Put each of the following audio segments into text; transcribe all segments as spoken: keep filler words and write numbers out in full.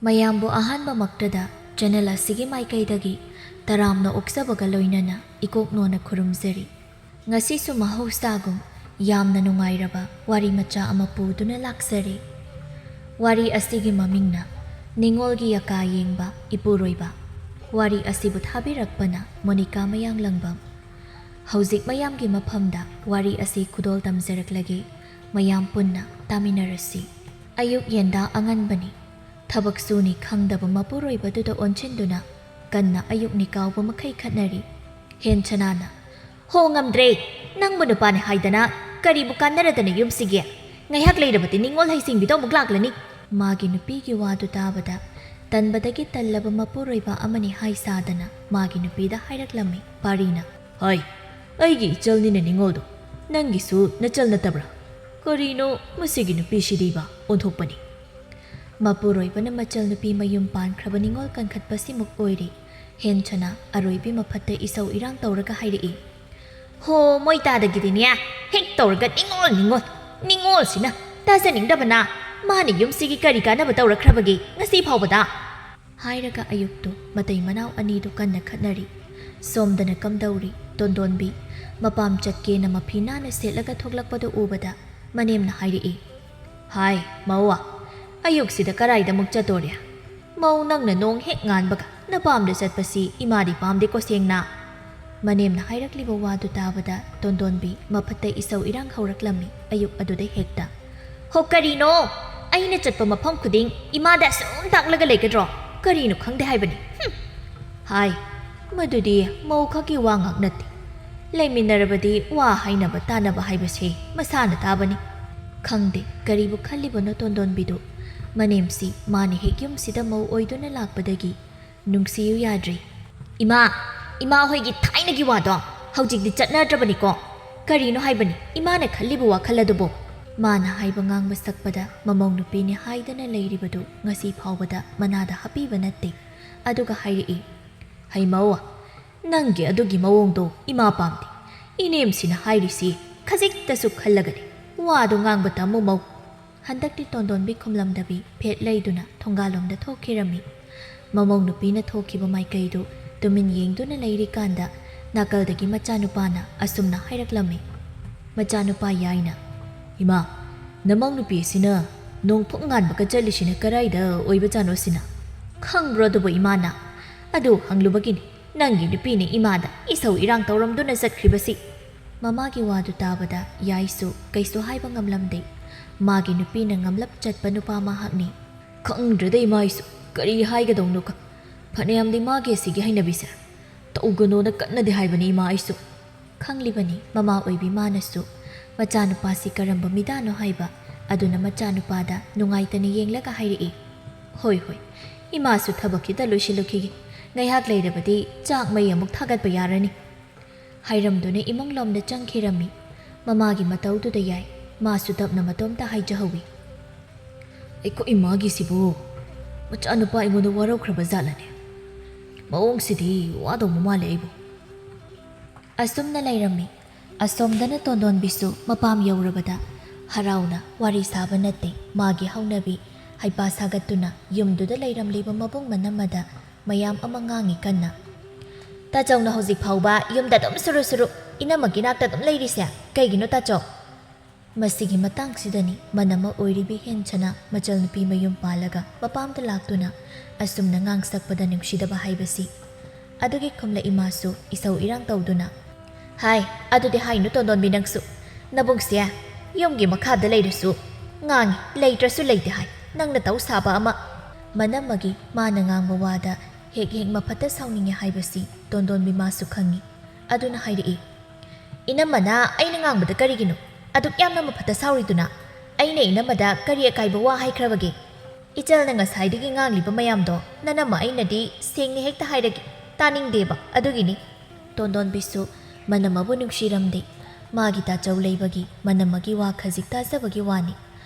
ꯃꯌꯥꯝꯕꯨ ꯑꯍꯥꯟꯕꯃꯛꯇꯗ ꯆꯦꯅꯦꯜ ꯑꯁꯤꯒꯤ ꯃꯥꯏꯀꯩꯗꯒꯤ ꯇꯔꯥꯝꯅ ꯑꯣꯛꯆꯕꯒ ꯂꯣꯏꯅꯅ ꯏꯀꯣꯛꯅꯣꯅ ꯈꯨꯔꯨꯝꯖꯔꯤ꯫ ꯉꯁꯤꯁꯨ ꯃꯍꯧꯁꯥꯒꯨꯝ ꯌꯥꯝꯅ ꯅꯨꯡꯉꯥꯏꯔꯕ ꯋꯥꯔꯤ ꯃꯆꯥ ꯑꯃ ꯄꯨꯗꯨꯅ ꯂꯥꯛꯆꯔꯤ꯫ ꯋꯥꯔꯤ ꯑꯁꯤꯒꯤ ꯃꯃꯤꯡꯅ ꯅꯤꯉꯣꯜꯒꯤ ꯌꯀꯥ ꯌꯦꯡꯕ ꯏꯄꯨꯔꯣꯏꯕ꯫ ꯋꯥꯔꯤ ꯑꯁꯤꯕꯨ ꯊꯥꯕꯤꯔꯛꯄꯅ ꯃꯣꯅꯤꯀꯥ ꯃꯌꯥꯡꯂꯪꯕꯝ꯫ ꯍꯧꯖꯤꯛ ꯃꯌꯥꯝꯒꯤ ꯃꯐꯝꯗ ꯋꯥꯔꯤ ꯑꯁꯤ ꯈꯨꯗꯣꯜ ꯇꯝꯖꯔꯛꯂꯒꯦ꯫ ꯃꯌꯥꯝ ꯄꯨꯟꯅ ꯇꯥꯃꯤꯟꯅꯔꯁꯤ꯫ ꯑꯌꯨꯛ ꯌꯦꯟꯗꯥ ꯑꯉꯟꯕꯅꯤ꯫ ꯊꯕꯛ ꯁꯨꯅꯤ ꯈꯪꯗꯕ ꯃꯄꯨꯔꯣꯏꯕꯗꯨꯗ ꯑꯣꯟꯁꯤꯟꯗꯨꯅ ꯀꯟꯅ ꯑꯌꯨꯛ ꯅꯤꯀꯥꯎꯕ ꯃꯈꯩ ꯈꯠꯅꯔꯤ꯫ ꯍꯦꯟꯁꯅꯥꯅ, "ꯍꯣ ꯉꯝꯗ꯭ꯔꯦ, ꯅꯪꯕꯨ ꯅꯨꯄꯥꯅꯤ ꯍꯥꯏꯗꯅ ꯀꯔꯤꯕꯨ ꯀꯥꯟꯅꯔꯗꯅ ꯌꯨꯝꯁꯤꯒꯤ? ꯉꯥꯏꯍꯥꯛ ꯂꯩꯔꯕꯗꯤ ꯅꯤꯡꯉꯣꯜ ꯍꯩꯁꯤꯡꯕꯤꯗꯣ ꯑꯃꯨꯛ ꯂꯥꯛꯂꯅꯤ꯫" ꯃꯥꯒꯤ ꯅꯨꯄꯤꯒꯤ ꯋꯥꯗꯨ ꯇꯥꯕꯗ ꯇꯟꯕꯗꯒꯤ ꯇꯜꯂꯕ ꯃꯄꯨꯔꯣꯏꯕ ꯑꯃꯅꯤ ꯍꯥꯏ ꯁꯥꯗꯅ ꯃꯥꯒꯤ ꯅꯨꯄꯤꯗ ꯍꯥꯏꯔꯛꯂꯝꯃꯤ ꯄꯥꯔꯤꯅ꯫ "ꯍꯣꯏ, ꯑꯩꯒꯤ ꯏꯆꯜꯅꯤꯅ ꯅꯤꯡꯉꯣꯜꯗꯣ, ꯅꯪꯒꯤꯁꯨ ꯅꯆꯜ ꯅꯠꯇꯕ꯭ꯔꯥ? ꯀꯔꯤꯅꯣ ꯃꯁꯤꯒꯤ ꯅꯨꯄꯤꯁꯤꯗꯤꯕ ꯑꯣꯟꯊꯣꯛꯄꯅꯤ꯫" ꯃꯄꯨꯔꯣꯏꯕꯅ ꯃꯆꯜ ꯅꯨꯄꯤ ꯃꯌꯨꯝ ꯄꯥꯟꯈ꯭ꯔꯕ ꯅꯤꯡꯉꯣꯜ ꯀꯟꯈꯠꯄꯁꯤꯃꯨꯛ ꯑꯣꯏꯔꯤ꯫ ꯍꯦꯟꯁꯅ ꯑꯔꯣꯏꯕꯤ ꯃꯐꯠꯇ ꯏꯁꯧ ꯏꯔꯥꯡ ꯇꯧꯔꯒ ꯍꯥꯏꯔꯛꯏ꯫ "ꯍꯣ, ꯃꯣꯏ ꯇꯥꯗꯒꯤꯗꯤꯅꯦ, ꯍꯦꯛ ꯇꯧꯔꯒ ꯅꯤꯡꯉꯣꯜ, ꯅꯤꯡꯉꯣꯜ, ꯅꯤꯡꯉꯣꯜꯁꯤꯅ ꯇꯥꯖꯅꯤꯡꯗꯕꯅ ꯃꯥꯅ ꯌꯨꯝꯁꯤꯒꯤ ꯀꯔꯤ ꯀꯥꯟꯅꯕ ꯇꯧꯔꯛꯈ꯭ꯔꯕꯒꯦ ꯉꯁꯤ ꯐꯥꯎꯕꯗ?" ꯍꯥꯏꯔꯒ ꯑꯌꯨꯛꯇꯨ ꯃꯇꯩ ꯃꯅꯥꯎ ꯑꯅꯤꯗꯨ ꯀꯟꯅ ꯈꯠꯅꯔꯤ꯫ ꯁꯣꯝꯗꯅ ꯀꯝꯗꯧꯔꯤ ꯇꯣꯟꯗꯣꯟꯕꯤ ꯃꯄꯥꯝ ꯆꯠꯀꯦꯅ ꯃꯐꯤ ꯅꯥꯟꯅ ꯁꯦꯠꯂꯒ ꯊꯣꯛꯂꯛꯄꯗꯨ ꯎꯕꯗ ꯃꯅꯦꯝꯅ ꯍꯥꯏꯔꯛꯏ꯫ "ꯍꯥꯏ, ꯃꯧꯋꯥ, ꯑꯌꯨꯛꯁꯤꯗ ꯀꯔꯥꯏꯗ ꯑꯃꯨꯛ ꯆꯠꯇꯣꯔꯦ? ꯃꯧ ꯅꯪꯅ ꯅꯣꯡ ꯍꯦꯛ ꯉꯥꯟꯕꯒ ꯅꯄꯥꯝꯗ ꯆꯠꯄꯁꯤ ꯏꯃꯥꯗꯤ ꯄꯥꯝꯗꯦꯀꯣ ꯁꯦꯡꯅ꯫" ꯃꯅꯦꯝꯅ ꯍꯥꯏꯔꯛꯂꯤꯕ ꯋꯥꯗꯨ ꯇꯥꯕꯗ ꯇꯣꯟꯗꯣꯟꯕꯤ ꯃꯐꯠꯇ ꯏꯁꯧ ꯏꯔꯥꯡ ꯍꯧꯔꯛꯂꯝꯃꯤ ꯑꯌꯨꯛ ꯑꯗꯨꯗ ꯍꯦꯛꯇ꯫ "ꯍꯣ, ꯀꯔꯤꯅꯣ? ꯑꯩꯅ ꯆꯠꯄ ꯃꯐꯝ ꯈꯨꯗꯤꯡ ꯏꯃꯥꯗ ꯑꯁꯨꯝ ꯇꯥꯛꯂꯒ ꯂꯩꯒꯗ꯭ꯔꯣ? ꯀꯔꯤꯅꯣ ꯈꯪꯗꯦ ꯍꯥꯏꯕꯅꯤ꯫ ꯍꯨꯝ!" "ꯍꯥꯏ, ꯃꯗꯨꯗꯤ ꯃꯧ ꯈꯛꯀꯤ ꯋꯥ ꯉꯥꯛ ꯅꯠꯇꯦ꯫ ꯂꯩꯃꯤꯟꯅꯔꯕꯗꯤ ꯋꯥ ꯍꯥꯏꯅꯕ ꯇꯥꯅꯕ ꯍꯥꯏꯕꯁꯦ ꯃꯁꯥꯅ ꯇꯥꯕꯅꯤ꯫" ꯈꯪꯗꯦ ꯀꯔꯤꯕꯨ ꯈꯜꯂꯤꯕꯅꯣ ꯇꯣꯟꯗꯣꯟꯕꯤꯗꯨ꯫ ꯃꯅꯦꯝꯁꯤ ꯃꯥꯅ ꯍꯦꯛ ꯌꯨꯝꯁꯤꯗ ꯃꯧ ꯑꯣꯏꯗꯨꯅ ꯂꯥꯛꯄꯗꯒꯤ ꯅꯨꯡꯁꯤꯌꯨ ꯌꯥꯗ꯭ꯔꯦ꯫ "ꯏꯃꯥ, ꯏꯃꯥ ꯍꯣꯏꯒꯤ ꯊꯥꯏꯅꯒꯤ ꯋꯥꯗꯣ ꯍꯧꯖꯤꯛꯇꯤ ꯆꯠꯅꯗ꯭ꯔꯕꯅꯤꯀꯣ꯫ ꯀꯔꯤꯅꯣ ꯍꯥꯏꯕꯅꯤ ꯏꯃꯥꯅ ꯈꯜꯂꯤꯕ ꯋꯥꯈꯜ ꯑꯗꯨꯕꯨ?" ꯃꯥꯅ ꯍꯥꯏꯕ ꯉꯥꯡꯕ ꯁꯛꯄꯗ ꯃꯃꯧ ꯅꯨꯄꯤꯅꯤ ꯍꯥꯏꯗꯅ ꯂꯩꯔꯤꯕꯗꯨ ꯉꯁꯤ ꯐꯥꯎꯕꯗ ꯃꯅꯥꯗ ꯍꯥꯞꯄꯤꯕ ꯅꯠꯇꯦ꯫ ꯑꯗꯨꯒ ꯍꯥꯏꯔꯛꯏ, "ꯍꯩꯃꯧ, ꯅꯪꯒꯤ ꯑꯗꯨꯒꯤ ꯃꯑꯣꯡꯗꯣ ꯏꯃꯥ ꯄꯥꯝꯗꯦ꯫ ꯏꯅꯦꯝꯁꯤꯅ ꯍꯥꯏꯔꯤꯁꯤ ꯈꯖꯤꯛꯇꯁꯨ ꯈꯜꯂꯒꯅꯤ꯫ ꯋꯥꯗꯣ ꯉꯥꯡꯕ ꯇꯝꯃꯨ ꯃꯧ꯫" ꯍꯟꯗꯛꯇꯤ ꯇꯣꯟꯗꯣꯟꯕꯤ ꯈꯨꯝꯂꯝꯗꯕꯤ ꯐꯦꯠ ꯂꯩꯗꯨꯅ ꯊꯣꯡꯒꯥꯜꯂꯣꯝꯗ ꯊꯣꯛꯈꯤꯔꯝꯃꯤ꯫ ꯃꯃꯧ ꯅꯨꯄꯤꯅ ꯊꯣꯛꯈꯤꯕ ꯃꯥꯏꯀꯩꯗꯨ ꯇꯨꯃꯤꯟ ꯌꯦꯡꯗꯨꯅ ꯂꯩꯔꯤꯀꯥꯟꯗ ꯅꯥꯀꯜꯗꯒꯤ ꯃꯆꯥꯅꯨꯄꯥꯅ ꯑꯁꯨꯝꯅ ꯍꯥꯏꯔꯛꯂꯝꯃꯤ꯫ ꯃꯆꯥꯅꯨꯄꯥ ꯌꯥꯏꯅ, "ꯏꯃꯥ, ꯅꯃꯧ ꯅꯨꯄꯤ ꯑꯁꯤꯅ ꯅꯣꯡ ꯐꯨꯡ ꯉꯥꯟꯕꯒ ꯆꯠꯂꯤꯁꯤꯅ ꯀꯔꯥꯏꯗ ꯑꯣꯏꯕꯖꯥꯠꯅꯣ ꯁꯤꯅ? ꯈꯪꯕ꯭ꯔꯣ ꯑꯗꯨꯕꯨ ꯏꯃꯥꯅ? ꯑꯗꯨ ꯍꯪꯂꯨꯕꯒꯤꯅꯤ ꯅꯪꯒꯤ ꯅꯨꯄꯤꯅ ꯏꯃꯥꯗ ꯏꯁꯧ ꯏꯔꯥꯡ ꯇꯧꯔꯝꯗꯨꯅ ꯆꯠꯈ꯭ꯔꯤꯕꯁꯤ꯫" ꯃꯃꯥꯒꯤ ꯋꯥꯗꯨ ꯇꯥꯕꯗ ꯌꯥꯏꯁꯨ ꯀꯩꯁꯨ ꯍꯥꯏꯕ ꯉꯝꯂꯝꯗꯦ꯫ ꯃꯥꯒꯤ ꯅꯨꯄꯤꯅ ꯉꯝꯂꯞ ꯆꯠꯄ ꯅꯨꯄꯥ ꯃꯍꯥꯛꯅꯤ꯫ "ꯈꯪꯗ꯭ꯔꯦꯗ ꯏꯃꯥ ꯑꯩꯁꯨ ꯀꯔꯤ ꯍꯥꯏꯒꯗꯧꯅꯣ ꯈ-, ꯐꯅꯌꯥꯝꯗꯤ ꯃꯥꯒꯤ ꯑꯁꯤꯒꯤ ꯍꯩꯅꯕꯤꯁꯦ ꯇꯧꯒꯅꯣꯅ ꯀꯟꯅꯗꯤ ꯍꯥꯏꯕꯅꯤ ꯏꯃꯥ ꯑꯩꯁꯨ꯫" ꯈꯪꯂꯤꯕꯅꯤ ꯃꯃꯥ ꯑꯣꯏꯕꯤ ꯃꯥꯅꯁꯨ ꯃꯆꯥꯅꯨꯄꯥꯁꯤ ꯀꯔꯝꯕ ꯃꯤꯗꯥꯅꯣ ꯍꯥꯏꯕ꯫ ꯑꯗꯨꯅ ꯃꯆꯥꯅꯨꯄꯥꯗ ꯅꯨꯡꯉꯥꯏꯇꯅ ꯌꯦꯡꯂꯒ ꯍꯥꯏꯔꯛꯏ, "ꯍꯣꯏ ꯍꯣꯏ, ꯏꯃꯥꯁꯨ ꯊꯕꯛ ꯈꯤꯇ ꯂꯣꯏꯁꯤꯜꯂꯨꯈꯤꯒꯦ꯫ ꯉꯥꯏꯍꯥꯛ ꯂꯩꯔꯕꯗꯤ ꯆꯥꯛ ꯃꯩ ꯑꯃꯨꯛ ꯊꯥꯒꯠꯄ ꯌꯥꯔꯅꯤ꯫" ꯍꯥꯏꯔꯝꯗꯨꯅ ꯏꯃꯨꯡ ꯂꯣꯝꯗ ꯆꯪꯈꯤꯔꯝꯃꯤ꯫ ꯃꯃꯥꯒꯤ ꯃꯇꯧꯗꯨꯗ ꯌꯥꯏ ꯃꯥꯁꯨ ꯇꯞꯅ ꯃꯇꯣꯝꯇ ꯍꯥꯏꯖꯍꯧꯏ, "ꯑꯩꯈꯣꯏ ꯏꯃꯥꯒꯤꯁꯤꯕꯨ ꯃꯆꯥꯅꯨꯄꯥ ꯑꯩꯉꯣꯟꯗ ꯋꯥꯔꯧꯈ꯭ꯔꯕ ꯖꯥꯠꯂꯅꯦ? ꯃꯑꯣꯡꯁꯤꯗꯤ ꯋꯥꯗꯧꯕ ꯃꯥꯜꯂꯦ ꯑꯩꯕꯨ꯫" ꯑꯁꯨꯝꯅ ꯂꯩꯔꯝꯃꯤ꯫ ꯑꯁꯣꯝꯗꯅ ꯇꯣꯟꯗꯣꯟꯕꯤꯁꯨ ꯃꯄꯥꯝ ꯌꯧꯔꯕꯗ ꯍꯔꯥꯎꯅ ꯋꯥꯔꯤ ꯁꯥꯕ ꯅꯠꯇꯦ, ꯃꯥꯒꯤ ꯍꯧꯅꯕꯤ ꯍꯩꯄꯥ ꯁꯥꯒꯠꯇꯨꯅ ꯌꯨꯝꯗꯨꯗ ꯂꯩꯔꯝꯂꯤꯕ ꯃꯕꯨꯡ ꯃꯅꯝꯃꯗ ꯃꯌꯥꯝ ꯑꯃ ꯉꯥꯡꯉꯤ ꯀꯟꯅ꯫ "ꯇꯥꯆꯧꯅ ꯍꯧꯖꯤꯛ ꯐꯥꯎꯕ ꯌꯨꯝꯗ ꯑꯗꯨꯝ ꯁꯨꯔꯨ ꯁꯨꯔꯨ ꯏꯅꯝꯃꯒꯤ ꯅꯥꯛꯇ ꯑꯗꯨꯝ ꯂꯩꯔꯤꯁꯦ ꯀꯩꯒꯤꯅꯣ ꯇꯥꯆꯧ?" ꯃꯁꯤꯒꯤ ꯃꯇꯥꯡꯁꯤꯗꯅꯤ ꯃꯅꯝꯃ ꯑꯣꯏꯔꯤꯕꯤ ꯍꯦꯟꯁꯅ ꯃꯆꯜꯅꯨꯄꯤ ꯃꯌꯨꯝ ꯄꯥꯜꯂꯒ ꯃꯄꯥꯝꯗ ꯂꯥꯛꯇꯨꯅ ꯑꯁꯨꯝꯅ ꯉꯥꯡꯁꯛꯄꯗ ꯅꯨꯡꯁꯤꯗꯕ ꯍꯥꯏꯕꯁꯤ꯫ ꯑꯗꯨꯒꯤ ꯈꯨꯝꯂꯛ ꯏꯃꯥꯁꯨ ꯏꯁꯧ ꯏꯔꯥꯡ ꯇꯧꯗꯨꯅ, "ꯍꯥꯏ, ꯑꯗꯨꯗꯤ ꯍꯥꯏꯅꯨ ꯇꯣꯟꯗꯣꯟꯕꯤ ꯅꯪꯁꯨ꯫ ꯅꯕꯨꯡꯁꯦ ꯌꯨꯝꯒꯤ ꯃꯈꯥꯗ ꯂꯩꯔꯁꯨ ꯉꯥꯡꯉꯤ, ꯂꯩꯇ꯭ꯔꯁꯨ ꯂꯩꯇꯦ ꯍꯥꯏ꯫ ꯅꯪꯅ ꯇꯧ ꯁꯥꯕ ꯑꯃ꯫" ꯃꯅꯝꯃꯒꯤ ꯃꯥꯅ ꯉꯥꯡꯕ ꯋꯥꯗ ꯍꯦꯛ ꯍꯦꯛ ꯃꯐꯠꯇ ꯁꯥꯎꯅꯤꯡꯉꯦ ꯍꯥꯏꯕꯁꯤ ꯇꯣꯟꯗꯣꯟꯕꯤ ꯃꯥꯁꯨ ꯈꯪꯉꯤ꯫ ꯑꯗꯨꯅ ꯍꯥꯏꯔꯛꯏ, "ꯏꯅꯝꯃꯅ ꯑꯩꯅ ꯉꯥꯡꯕꯗ ꯀꯔꯤꯒꯤꯅꯣ ꯑꯗꯨꯛ ꯌꯥꯝꯅ ꯃꯐꯠꯇ ꯁꯥꯎꯔꯤꯗꯨꯅ? ꯑꯩꯅ ꯏꯅꯝꯃꯗ ꯀꯔꯤ ꯑꯀꯥꯏꯕ ꯋꯥ ꯍꯥꯏꯈ꯭ꯔꯕꯒꯦ? ꯏꯆꯜꯅ ꯉꯁꯥꯏꯗꯒꯤ ꯉꯥꯡꯂꯤꯕ ꯃꯌꯥꯝꯗꯣ ꯅꯅꯝꯃ ꯑꯩꯅꯗꯤ ꯁꯦꯡꯅ ꯍꯦꯛꯇ ꯍꯥꯏꯔꯒꯦ, ꯇꯥꯅꯤꯡꯗꯦꯕ, ꯑꯗꯨꯒꯤꯅꯤ꯫" ꯇꯣꯟꯗꯣꯟꯕꯤꯁꯨ ꯃꯅꯝꯃꯕꯨ ꯅꯨꯡꯁꯤꯔꯝꯗꯦ꯫ ꯃꯥꯒꯤ ꯇꯥꯆꯧ ꯂꯩꯕꯒꯤ ꯃꯅꯝꯃꯒꯤ ꯋꯥ ꯈꯖꯤꯛ ꯇꯥꯖꯕꯒꯤ ꯋꯥꯅꯤ꯫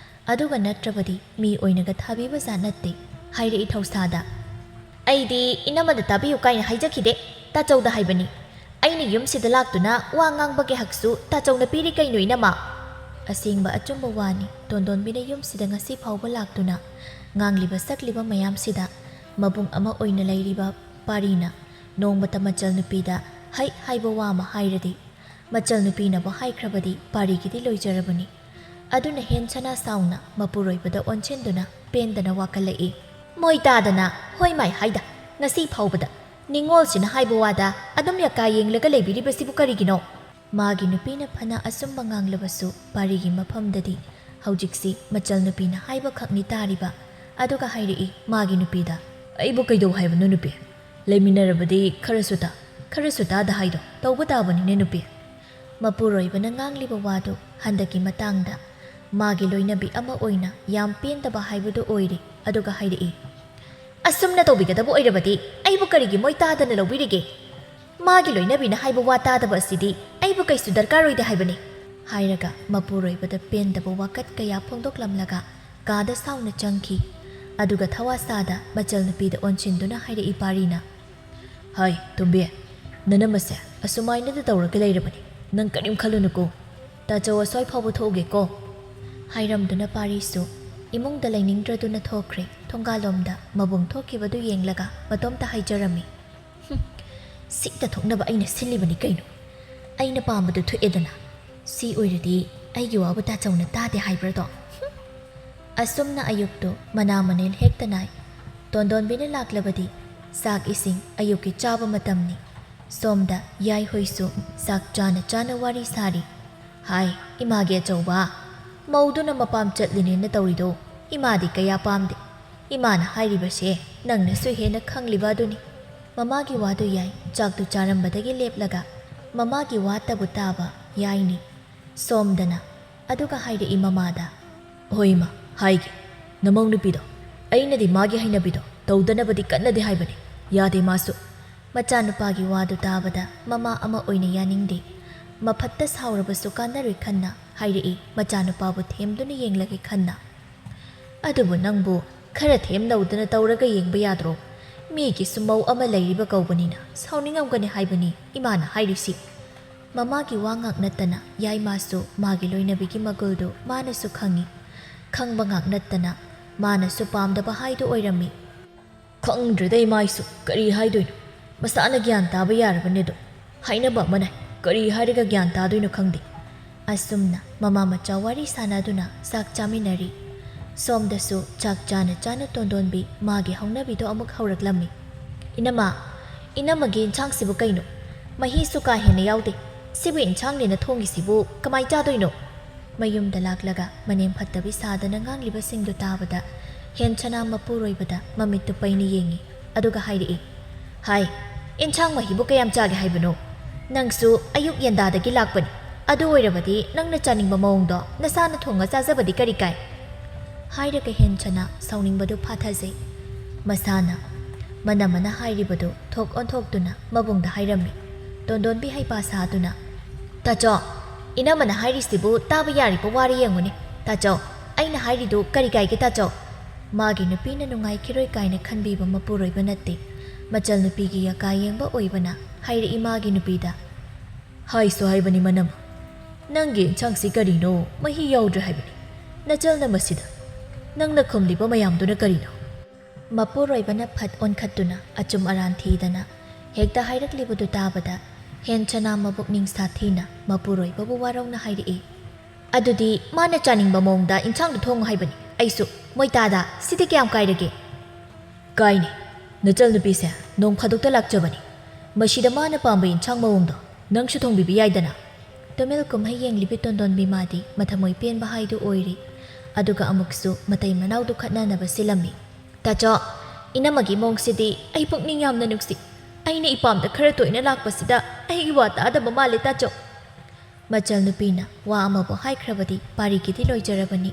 ꯑꯗꯨꯒ ꯅꯠꯇ꯭ꯔꯕꯗꯤ ꯃꯤ ꯑꯣꯏꯅꯒ ꯊꯥꯕꯤꯕ ꯖꯥꯠ ꯅꯠꯇꯦ꯫ ꯍꯥꯏꯔꯛꯏ ꯊꯧꯁꯥꯗ, "ꯑꯩꯗꯤ ꯏꯅꯝꯃꯗ ꯇꯥꯕꯤꯌꯨ ꯀꯥꯏꯅ ꯍꯥꯏꯖꯈꯤꯗꯦ, ꯇꯥꯆꯧꯗ ꯍꯥꯏꯕꯅꯤ꯫ ꯑꯩꯅ ꯌꯨꯝꯁꯤꯗ ꯂꯥꯛꯇꯨꯅ ꯋꯥ ꯉꯥꯡꯕꯒꯤ ꯍꯛꯁꯨ ꯇꯥꯆꯧꯅ ꯄꯤꯔꯤ ꯀꯩꯅꯣ ꯏꯅꯝꯃ?" ꯑꯁꯦꯡꯕ ꯑꯆꯨꯝꯕ ꯋꯥꯅꯤ꯫ ꯇꯣꯟꯗꯣꯟꯕꯤꯅ ꯌꯨꯝꯁꯤꯗ ꯉꯁꯤ ꯐꯥꯎꯕ ꯂꯥꯛꯇꯨꯅ ꯉꯥꯡꯂꯤꯕ ꯁꯛꯂꯤꯕ ꯃꯌꯥꯝꯁꯤꯗ ꯃꯕꯨꯡ ꯑꯃ ꯑꯣꯏꯅ ꯂꯩꯔꯤꯕ ꯄꯥꯔꯤꯅ ꯅꯣꯡꯃꯇ ꯃꯆꯜ ꯅꯨꯄꯤꯗ ꯍꯩ ꯍꯥꯏꯕ ꯋꯥ ꯑꯃ ꯍꯥꯏꯔꯗꯤ, ꯃꯆꯜ ꯅꯨꯄꯤꯅꯕꯨ ꯍꯥꯏꯈ꯭ꯔꯕꯗꯤ ꯄꯥꯔꯤꯒꯤꯗꯤ ꯂꯣꯏꯖꯔꯕꯅꯤ꯫ ꯑꯗꯨꯅ ꯍꯦꯟ ꯁꯅꯥ ꯁꯥꯎꯅ ꯃꯄꯨꯔꯣꯏꯕꯗ ꯑꯣꯟꯁꯤꯟꯗꯨꯅ ꯄꯦꯟꯗꯅ ꯋꯥꯀꯠꯂꯛꯏ꯫ ꯃꯣꯏ ꯇꯥꯗꯅ ꯍꯣꯏ ꯃꯥꯏ ꯍꯥꯏꯗ, ꯉꯁꯤ ꯐꯥꯎꯕꯗ ꯅꯤꯡꯉꯣꯜꯁꯤꯅ ꯍꯥꯏꯕ ꯋꯥꯗ ꯑꯗꯨꯝ ꯌꯥꯀꯥ ꯌꯦꯡꯂꯒ ꯂꯩꯕꯤꯔꯤꯕꯁꯤꯕꯨ ꯀꯔꯤꯒꯤꯅꯣ? ꯃꯥꯒꯤ ꯅꯨꯄꯤꯅ ꯐꯅ ꯑꯆꯨꯝꯕ ꯉꯥꯡꯂꯕꯁꯨ ꯄꯥꯔꯤꯒꯤ ꯃꯐꯝꯗꯗꯤ ꯍꯧꯖꯤꯛꯁꯤ ꯃꯆꯜ ꯅꯨꯄꯤꯅ ꯍꯥꯏꯕ ꯈꯛꯅꯤ ꯇꯥꯔꯤꯕ꯫ ꯑꯗꯨꯒ ꯍꯥꯏꯔꯛꯏ ꯃꯥꯒꯤ ꯅꯨꯄꯤꯗ, "ꯑꯩꯕꯨ ꯀꯩꯗꯧ ꯍꯥꯏꯕꯅꯣ ꯅꯨꯄꯤ? ꯂꯩꯃꯤꯟꯅꯔꯕꯗꯤ ꯈꯔꯁꯨ ꯇꯥ, ꯈꯔꯁꯨ ꯇꯥꯗ ꯍꯥꯏꯗꯣ ꯇꯧꯕ ꯇꯥꯕꯅꯤꯅꯦ ꯅꯨꯄꯤ꯫" ꯃꯄꯨꯔꯣꯏꯕꯅ ꯉꯥꯡꯂꯤꯕ ꯋꯥꯗꯨ ꯍꯟꯗꯛꯀꯤ ꯃꯇꯥꯡꯗ ꯃꯥꯒꯤ ꯂꯣꯏꯅꯕꯤ ꯑꯃ ꯑꯣꯏꯅ ꯌꯥꯝ ꯄꯦꯟꯗꯕ ꯍꯥꯏꯕꯗꯨ ꯑꯣꯏꯔꯦ꯫ ꯑꯗꯨꯒ ꯍꯥꯏꯔꯛꯏ, "ꯑꯁꯨꯝꯅ ꯇꯧꯕꯤꯒꯗꯕ ꯑꯣꯏꯔꯕꯗꯤ ꯑꯩꯕꯨ ꯀꯔꯤꯒꯤ ꯃꯣꯏ ꯇꯥꯗꯅ ꯂꯧꯕꯤꯔꯤꯒꯦ? ꯃꯥꯒꯤ ꯂꯣꯏꯅꯕꯤꯅ ꯍꯥꯏꯕ ꯋꯥ ꯇꯥꯗꯕ ꯑꯁꯤꯗꯤ ꯑꯩꯕꯨ ꯀꯩꯁꯨ ꯗꯔꯀꯥꯔ ꯑꯣꯏꯗꯦ ꯍꯥꯏꯕꯅꯤ꯫" ꯍꯥꯏꯔꯒ ꯃꯄꯨꯔꯣꯏꯕꯗ ꯄꯦꯟꯗꯕ ꯋꯥꯀꯠ ꯀꯌꯥ ꯐꯣꯡꯗꯣꯛꯂꯝꯂꯒ ꯀꯥꯗ ꯁꯥꯎꯅ ꯆꯪꯈꯤ꯫ ꯑꯗꯨꯒ ꯊꯋꯥ ꯁꯥꯗ ꯃꯆꯜ ꯅꯨꯄꯤꯗ ꯑꯣꯟꯁꯤꯟꯗꯨꯅ ꯍꯥꯏꯔꯛꯏ ꯄꯥꯔꯤꯅ, "ꯍꯥꯏ ꯇꯣꯝꯕꯤ, ꯅꯅꯝꯃꯁꯦ ꯑꯁꯨꯃꯥꯏꯅꯗ ꯇꯧꯔꯒ ꯂꯩꯔꯕꯅꯤ꯫ ꯅꯪ ꯀꯔꯤꯝ ꯈꯜꯂꯨꯅꯨꯀꯣ꯫ ꯇꯥꯆꯧ ꯑꯁ꯭ꯋꯥꯏ ꯐꯥꯎꯕ ꯊꯣꯛꯎꯒꯦꯀꯣ꯫" ꯍꯥꯏꯔꯝꯗꯨꯅ ꯄꯥꯔꯤꯁꯨ ꯏꯃꯨꯡꯗ ꯂꯩꯅꯤꯡꯗ꯭ꯔꯗꯨꯅ ꯊꯣꯛꯈ꯭ꯔꯦ꯫ ꯊꯣꯡꯒꯥꯜꯂꯣꯝꯗ ꯃꯕꯨꯡ ꯊꯣꯛꯈꯤꯕꯗꯨ ꯌꯦꯡꯂꯒ ꯃꯇꯣꯝꯇ ꯍꯥꯏꯖꯔꯝꯃꯤ, "ꯍꯨꯝ, ꯁꯤꯛꯇ ꯊꯣꯛꯅꯕ ꯑꯩꯅ ꯁꯤꯜꯂꯤꯕꯅꯤ ꯀꯩꯅꯣ꯫ ꯑꯩꯅ ꯄꯥꯝꯕꯗꯨ ꯊꯣꯛꯑꯦꯗꯅ꯫ ꯁꯤ ꯑꯣꯏꯔꯗꯤ ꯑꯩꯒꯤ ꯋꯥꯕꯨ ꯇꯥꯆꯧꯅ ꯇꯥꯗꯦ ꯍꯥꯏꯕ꯭ꯔꯗꯣ?" ꯍꯨꯝ꯫ ꯑꯁꯨꯝꯅ ꯑꯌꯨꯛꯇꯨ ꯃꯅꯥ ꯃꯅꯤꯜ ꯍꯦꯛꯇ ꯅꯥꯏ꯫ ꯇꯣꯟꯗꯣꯟꯕꯤꯅ ꯂꯥꯛꯂꯕꯗꯤ ꯆꯥꯛ ꯏꯁꯤꯡ ꯑꯌꯨꯛꯀꯤ ꯆꯥꯕ ꯃꯇꯝꯅꯤ꯫ ꯁꯣꯝꯗ ꯌꯥꯏꯍꯣꯏꯁꯨ ꯆꯥꯛ ꯆꯥꯅ ꯆꯥꯅ ꯋꯥꯔꯤ ꯁꯥꯔꯤ꯫ "ꯍꯥꯏ, ꯏꯃꯥꯒꯤ ꯑꯆꯧꯕ, ꯃꯧꯗꯨꯅ ꯃꯄꯥꯝ ꯆꯠꯂꯤꯅꯦꯅ ꯇꯧꯔꯤꯗꯣ ꯏꯃꯥꯗꯤ ꯀꯌꯥ ꯄꯥꯝꯗꯦ꯫ ꯏꯃꯥꯅ ꯍꯥꯏꯔꯤꯕꯁꯦ ꯅꯪꯅꯁꯨ ꯍꯦꯟꯅ ꯈꯪꯂꯤꯕ ꯑꯗꯨꯅꯤ꯫" ꯃꯃꯥꯒꯤ ꯋꯥꯗꯨ ꯌꯥꯏ ꯆꯥꯛꯇꯨ ꯆꯥꯔꯝꯕꯗꯒꯤ ꯂꯦꯞꯂꯒ ꯃꯃꯥꯒꯤ ꯋꯥꯇꯕꯨ ꯇꯥꯕ ꯌꯥꯏꯅꯤ꯫ ꯁꯣꯝꯗꯅ ꯑꯗꯨꯒ ꯍꯥꯏꯔꯛꯏ ꯃꯃꯥꯗ, "ꯍꯣꯏ ꯏꯃꯥ, ꯍꯥꯏꯒꯦ꯫ ꯅꯃꯧ ꯅꯨꯄꯤꯗꯣ, ꯑꯩꯅꯗꯤ ꯃꯥꯒꯤ ꯍꯩꯅꯕꯤꯗꯣ ꯇꯧꯗꯅꯕꯗꯤ ꯀꯟꯅꯗꯤ ꯍꯥꯏꯕꯅꯤ, ꯌꯥꯗꯦ ꯃꯥꯁꯨ꯫" ꯃꯆꯥꯅꯨꯄꯥꯒꯤ ꯋꯥꯗꯨ ꯇꯥꯕꯗ ꯃꯃꯥ ꯑꯃ ꯑꯣꯏꯅ ꯌꯥꯅꯤꯡꯗꯦ꯫ ꯃꯐꯠꯇ ꯁꯥꯎꯔꯕꯁꯨ ꯀꯥꯟꯅꯔꯣꯏ ꯈꯟꯅ ꯍꯥꯏꯔꯛꯏ, ꯃꯆꯥꯅꯨꯄꯥꯕꯨ ꯊꯦꯝꯗꯨꯅ ꯌꯦꯡꯂꯒꯦ ꯈꯟꯅ꯫ "ꯑꯗꯨꯕꯨ ꯅꯪꯕꯨ ꯈꯔ ꯊꯦꯝꯅꯧꯗꯅ ꯇꯧꯔꯒ ꯌꯦꯡꯕ ꯌꯥꯗ꯭ꯔꯣ? ꯃꯤꯒꯤꯁꯨ ꯃꯧ ꯑꯃ ꯂꯩꯔꯤꯕ ꯀꯧꯕꯅꯤꯅ ꯁꯥꯎꯅꯤꯡꯉꯝꯒꯅꯤ ꯍꯥꯏꯕꯅꯤ ꯏꯃꯥꯅ ꯍꯥꯏꯔꯤꯁꯤ꯫" ꯃꯃꯥꯒꯤ ꯋꯥ ꯉꯥꯛ ꯅꯠꯇꯅ ꯌꯥꯏꯃꯥꯁꯨ ꯃꯥꯒꯤ ꯂꯣꯏꯅꯕꯤꯒꯤ ꯃꯒꯨꯜꯗꯨ ꯃꯥꯅꯁꯨ ꯈꯪꯏ꯫ ꯈꯪꯕ ꯉꯥꯛ ꯅꯠꯇꯅ ꯃꯥꯅꯁꯨ ꯄꯥꯝꯗꯕ ꯍꯥꯏꯗꯨ ꯑꯣꯏꯔꯝꯃꯤ꯫ "ꯈꯪꯗ꯭ꯔꯦꯗ ꯏꯃꯥ, ꯑꯩꯁꯨ ꯀꯔꯤ ꯍꯥꯏꯗꯣꯏꯅꯣ꯫ ꯃꯁꯥꯅ ꯒ꯭ꯌꯥꯟ ꯇꯥꯕ ꯌꯥꯔꯕꯅꯦ ꯑꯗꯣ꯫ ꯍꯥꯏꯅꯕ ꯑꯃꯅ ꯀꯔꯤ ꯍꯥꯏꯔꯒ ꯒ꯭ꯌꯥꯟ ꯇꯥꯗꯣꯏꯅꯣ ꯈꯪꯗꯦ꯫" ꯑꯁꯨꯝꯅ ꯃꯃꯥ ꯃꯆꯥ ꯋꯥꯔꯤ ꯁꯥꯟꯅꯗꯨꯅ ꯆꯥꯛ ꯆꯥꯃꯤꯟꯅꯔꯤ꯫ ꯁꯣꯝꯗꯁꯨ ꯆꯥꯛ ꯆꯥꯅ ꯆꯥꯅ ꯇꯣꯟꯗꯣꯟꯕꯤ ꯃꯥꯒꯤ ꯍꯧꯅꯕꯤꯗꯣ ꯑꯃꯨꯛ ꯍꯧꯔꯛꯂꯝꯃꯤ꯫ "ꯏꯅꯝꯃ, ꯏꯅꯝꯃꯒꯤ ꯏꯟꯁꯥꯡꯁꯤꯕꯨ ꯀꯩꯅꯣ? ꯃꯍꯤꯁꯨ ꯀꯥ ꯍꯦꯟꯅ ꯌꯥꯎꯗꯦ꯫ ꯁꯤꯕꯨ ꯏꯟꯁꯥꯡꯅꯦꯅ ꯊꯣꯡꯉꯤꯁꯤꯕꯨ ꯀꯃꯥꯏ ꯆꯥꯗꯣꯏꯅꯣ?" ꯃꯌꯨꯝꯗ ꯂꯥꯛꯂꯒ ꯃꯅꯦꯝ ꯐꯠꯇꯕꯤ ꯁꯥꯗꯅ ꯉꯥꯡꯂꯤꯕꯁꯤꯡꯗꯨ ꯇꯥꯕꯗ ꯍꯦꯟꯁꯅꯥ ꯃꯄꯨꯔꯣꯏꯕꯗ ꯃꯃꯤꯠꯇꯨ ꯄꯩꯅ ꯌꯦꯡꯉꯤ꯫ ꯑꯗꯨꯒ ꯍꯥꯏꯔꯛꯏ, "ꯍꯥꯏ, ꯏꯟꯁꯥꯡ ꯃꯍꯤꯕꯨ ꯀꯌꯥꯝ ꯆꯥꯒꯦ ꯍꯥꯏꯕꯅꯣ? ꯅꯪꯁꯨ ꯑꯌꯨꯛ ꯌꯦꯟꯗꯥꯗꯒꯤ ꯂꯥꯛꯄꯅꯤ꯫ ꯑꯗꯨ ꯑꯣꯏꯔꯕꯗꯤ ꯅꯪꯅ ꯆꯥꯅꯤꯡꯕ ꯃꯑꯣꯡꯗꯣ ꯅꯁꯥꯅ ꯊꯣꯡꯉ ꯆꯥꯖꯕꯗꯤ ꯀꯔꯤ ꯀꯥꯏ?" ꯍꯥꯏꯔꯒ ꯍꯦꯟꯁꯅꯥ ꯁꯥꯎꯅꯤꯡꯕꯗꯨ ꯐꯥꯊꯖꯩ꯫ ꯃꯁꯥꯅ ꯃꯅꯝꯃꯅ ꯍꯥꯏꯔꯤꯕꯗꯨ ꯊꯣꯛ ꯑꯣꯟꯊꯣꯛꯇꯨꯅ ꯃꯕꯨꯡꯗ ꯍꯥꯏꯔꯝꯃꯤ꯫ ꯇꯣꯟꯗꯣꯟꯕꯤ ꯍꯩꯄꯥ ꯁꯥꯗꯨꯅ, "ꯇꯥꯆꯧ, ꯏꯅꯝꯃꯅ ꯍꯥꯏꯔꯤꯁꯤꯕꯨ ꯇꯥꯕ ꯌꯥꯔꯤꯕ ꯋꯥꯔ ꯌꯦꯡꯉꯨꯅꯦ꯫ ꯇꯥꯆꯧ, ꯑꯩꯅ ꯍꯥꯏꯔꯤꯗꯨ ꯀꯔꯤ ꯀꯥꯏꯒꯦ ꯇꯥꯆꯧ?" ꯃꯥꯒꯤ ꯅꯨꯄꯤꯅ ꯅꯨꯡꯉꯥꯏꯈꯤꯔꯣꯏ ꯀꯥꯏꯅ ꯈꯟꯕꯤꯕ ꯃꯄꯨꯔꯣꯏꯕ ꯅꯠꯇꯦ꯫ ꯃꯆꯜ ꯅꯨꯄꯤꯒꯤ ꯌꯥꯀꯥ ꯌꯦꯡꯕ ꯑꯣꯏꯕꯅ ꯍꯥꯏꯔꯛꯏ ꯃꯥꯒꯤ ꯅꯨꯄꯤꯗ, "ꯍꯥꯏꯁꯨ ꯍꯥꯏꯕꯅꯤ ꯃꯅꯝ, ꯅꯪꯒꯤ ꯏꯟꯁꯥꯡꯁꯤ ꯀꯔꯤꯅꯣ? ꯃꯍꯤ ꯌꯥꯎꯗ꯭ꯔꯦ ꯍꯥꯏꯕꯅꯤ꯫ ꯅꯆꯜꯅ ꯃꯁꯤꯗ ꯅꯪꯅ ꯈꯨꯝꯂꯤꯕ ꯃꯌꯥꯝꯗꯨꯅ ꯀꯔꯤꯅꯣ?" ꯃꯄꯨꯔꯣꯏꯕꯅ ꯐꯠ ꯑꯣꯟꯈꯠꯇꯨꯅ ꯑꯆꯨꯝ ꯑꯔꯥꯟ ꯊꯤꯗꯅ ꯍꯦꯛꯇ ꯍꯥꯏꯔꯛꯂꯤꯕꯗꯨ ꯇꯥꯕꯗ ꯍꯦꯟꯆꯅꯥ ꯃꯕꯨꯛꯅꯤꯡ ꯁꯥꯊꯤꯅ ꯃꯄꯨꯔꯣꯏꯕꯕꯨ ꯋꯥꯔꯧꯅ ꯍꯥꯏꯔꯛꯏ꯫ "ꯑꯗꯨꯗꯤ ꯃꯥꯅ ꯆꯥꯅꯤꯡꯕ ꯃꯑꯣꯡꯗ ꯏꯟꯁꯥꯡꯗꯨ ꯊꯣꯡꯉꯨ ꯍꯥꯏꯕꯅꯤ꯫ ꯑꯩꯁꯨ ꯃꯣꯏꯇꯥꯗ ꯁꯤꯗꯤ ꯀꯌꯥꯝ ꯀꯥꯏꯔꯒꯦ?" "ꯀꯥꯏꯅꯦ, ꯅꯆꯜ ꯅꯨꯄꯤꯁꯦ ꯅꯣꯡ ꯐꯥꯗꯣꯛꯇ ꯂꯥꯛꯆꯕꯅꯤ꯫ ꯃꯁꯤꯗ ꯃꯥꯅ ꯄꯥꯝꯕ ꯏꯟꯁꯥꯡ ꯃꯑꯣꯡꯗꯣ ꯅꯪꯁꯨ ꯊꯣꯡꯕꯤꯕ ꯌꯥꯏꯗꯅ?" ꯇꯨꯃꯤꯜ ꯀꯨꯝꯍꯩ ꯌꯦꯡꯂꯤꯕꯤ ꯇꯣꯟꯗꯣꯟꯕꯤ ꯃꯥꯗꯤ ꯃꯊꯃꯣꯏ ꯄꯦꯟꯕ ꯍꯥꯏꯗꯨ ꯑꯣꯏꯔꯤ꯫ ꯑꯗꯨꯒ ꯑꯃꯨꯛꯁꯨ ꯃꯇꯩ ꯃꯅꯥꯎꯗꯨ ꯈꯠꯅꯅꯕ ꯁꯤꯜꯂꯝꯃꯤ꯫ "ꯇꯥꯆꯧ, ꯏꯅꯝꯃꯒꯤ ꯃꯑꯣꯡꯁꯤꯗꯤ ꯑꯩ ꯄꯨꯛꯅꯤꯡ ꯌꯥꯝꯅ ꯅꯨꯡꯁꯤ꯫ ꯑꯩꯅ ꯏꯄꯥꯝꯗ ꯈꯔ ꯇꯣꯏꯅ ꯂꯥꯛꯄꯁꯤꯗ ꯑꯩꯒꯤ ꯋꯥ ꯇꯥꯗꯕ ꯃꯥꯜꯂꯦ ꯇꯥꯆꯧ꯫" ꯃꯆꯜ ꯅꯨꯄꯤꯅ ꯋꯥ ꯑꯃꯕꯨ ꯍꯥꯏꯈ꯭ꯔꯕꯗꯤ ꯄꯥꯔꯤꯒꯤꯗꯤ ꯂꯣꯏꯖꯔꯕꯅꯤ꯫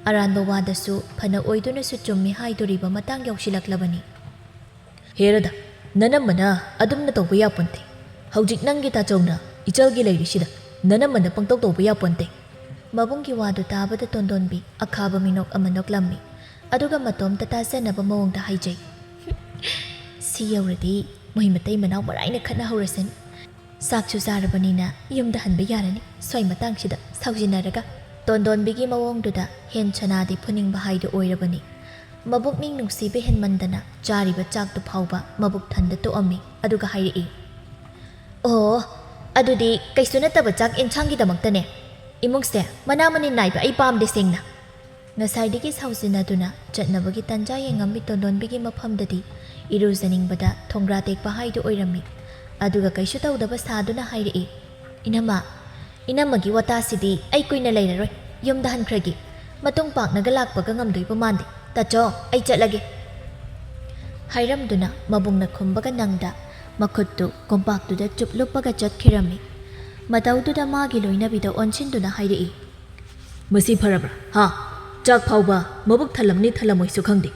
ꯑꯔꯥꯟꯕ ꯋꯥꯗꯁꯨ ꯐꯅ ꯑꯣꯏꯗꯨꯅꯁꯨ ꯆꯨꯝꯃꯤ ꯍꯥꯏꯗꯣꯔꯤꯕ ꯃꯇꯥꯡ ꯌꯧꯁꯤꯜꯂꯛꯂꯕꯅꯤ꯫ "ꯍꯦꯔꯗ, ꯅꯅꯝꯃꯅ ꯑꯗꯨꯝꯅ ꯇꯧꯕ ꯌꯥꯄꯣꯟꯇꯦ꯫ ꯍꯧꯖꯤꯛ ꯅꯪꯒꯤ ꯇꯥꯆꯧꯅ ꯏꯆꯜꯒꯤ ꯂꯩꯔꯤꯁꯤꯗ ꯅꯅꯝꯃꯅ ꯄꯪꯇꯧ ꯇꯧꯕ ꯌꯥꯄꯣꯟꯇꯦ꯫" ꯃꯕꯨꯡꯒꯤ ꯋꯥꯗꯨ ꯇꯥꯕꯗ ꯇꯣꯟꯗꯣꯟꯕꯤ ꯑꯈꯥꯕ ꯃꯤꯅꯣꯛ ꯑꯃ ꯅꯣꯛꯂꯝꯃꯤ꯫ ꯑꯗꯨꯒ ꯃꯇꯣꯝꯇ ꯇꯥꯖꯅꯕ ꯃꯑꯣꯡꯗ ꯍꯥꯏꯖꯩ, "ꯁꯤ ꯌꯧꯔꯗꯤ ꯃꯣꯏ ꯃꯇꯩ ꯃꯅꯥꯎ ꯃꯔꯥꯏꯅ ꯈꯠꯅꯍꯧꯔꯁꯅꯤ꯫ "ꯆꯥꯛꯁꯨ ꯆꯥꯔꯕꯅꯤꯅ ꯌꯨꯝꯗ ꯍꯟꯕ ꯌꯥꯔꯅꯤ꯫ ꯁ꯭ꯋꯥꯏ ꯃꯇꯥꯡꯁꯤꯗ ꯁꯥꯎꯖꯤꯟꯅꯔꯒ" ꯇꯣꯟꯗꯣꯟꯕꯤꯒꯤ ꯃꯑꯣꯡꯗꯨꯗ ꯍꯦꯟ ꯁꯅꯥꯗꯤ ꯐꯨꯅꯤꯡꯕ ꯍꯥꯏꯗꯨ ꯑꯣꯏꯔꯕꯅꯤ꯫ ꯃꯕꯨꯛꯅꯤꯡ ꯅꯨꯡꯁꯤꯕ ꯍꯦꯟꯃꯟꯗꯅ ꯆꯥꯔꯤꯕ ꯆꯥꯛꯇꯨ ꯐꯥꯎꯕ ꯃꯕꯨꯛ ꯊꯟꯗ ꯇꯣꯛꯑꯝꯃꯤ꯫ ꯑꯗꯨꯒ ꯍꯥꯏꯔꯛꯏ, "ꯑꯣ, ꯑꯗꯨꯗꯤ ꯀꯩꯁꯨ ꯅꯠꯇꯕ ꯆꯥꯛ ꯑꯦꯟꯁꯥꯡꯒꯤꯗꯃꯛꯇꯅꯦ꯫ ꯏꯃꯨꯡꯁꯦ ꯃꯅꯥ ꯃꯅꯤꯟ ꯅꯥꯏꯕ ꯑꯩ ꯄꯥꯝꯗꯦ ꯁꯦꯡꯅ"꯫ ꯉꯁꯥꯏꯗꯒꯤ ꯁꯥꯎꯖꯤꯟꯅꯗꯨꯅ ꯆꯠꯅꯕꯒꯤ ꯇꯟꯖꯥ ꯌꯦꯡꯉꯝꯃꯤ ꯇꯣꯟꯗꯣꯟꯕꯤꯒꯤ ꯃꯐꯝꯗꯗꯤ ꯏꯔꯨꯖꯅꯤꯡꯕꯗ ꯊꯣꯡꯒ꯭ꯔꯥ ꯇꯦꯛꯄ ꯍꯥꯏꯗꯨ ꯑꯣꯏꯔꯝꯃꯤ꯫ ꯑꯗꯨꯒ ꯀꯩꯁꯨ ꯇꯧꯗꯕ ꯁꯥꯗꯨꯅ ꯍꯥꯏꯔꯛꯏ, "ꯏꯅꯝꯃ, ꯏꯅꯝꯃꯒꯤ ꯋꯥꯇꯥꯁꯤꯗꯤ ꯑꯩ ꯀꯨꯏꯅ ꯂꯩꯔꯔꯣꯏ꯫ ꯌꯨꯝꯗ ꯍꯟꯈ꯭ꯔꯒꯦ꯫ ꯃꯇꯨꯡ ꯄꯥꯛꯅꯒ ꯂꯥꯛꯄꯒ ꯉꯝꯗꯣꯏꯕ ꯃꯥꯟꯗꯦ꯫ ꯇꯥꯆꯧ, ꯑꯩ ꯆꯠꯂꯒꯦ"꯫ ꯍꯥꯏꯔꯝꯗꯨꯅ ꯃꯕꯨꯡꯅ ꯈꯨꯝꯕꯒ ꯅꯪꯗ ꯃꯈꯨꯠꯇꯨ ꯀꯣꯝꯄꯥꯛꯇꯨꯗ ꯆꯨꯞ ꯂꯨꯞꯄꯒ ꯆꯠꯈꯤꯔꯝꯃꯤ꯫ ꯃꯇꯧꯗꯨꯗ ꯃꯥꯒꯤ ꯂꯣꯏꯅꯕꯤꯗ ꯑꯣꯟꯁꯤꯟꯗꯨꯅ ꯍꯥꯏꯔꯛꯏ, "ꯃꯁꯤ ꯐꯔꯕ꯭ꯔꯥ? ꯍꯥ? ꯆꯥꯛ ꯐꯥꯎꯕ ꯃꯕꯨꯛ ꯊꯜꯂꯝꯅꯤ ꯊꯜꯂꯝꯃꯣꯏꯁꯨ ꯈꯪꯗꯦ꯫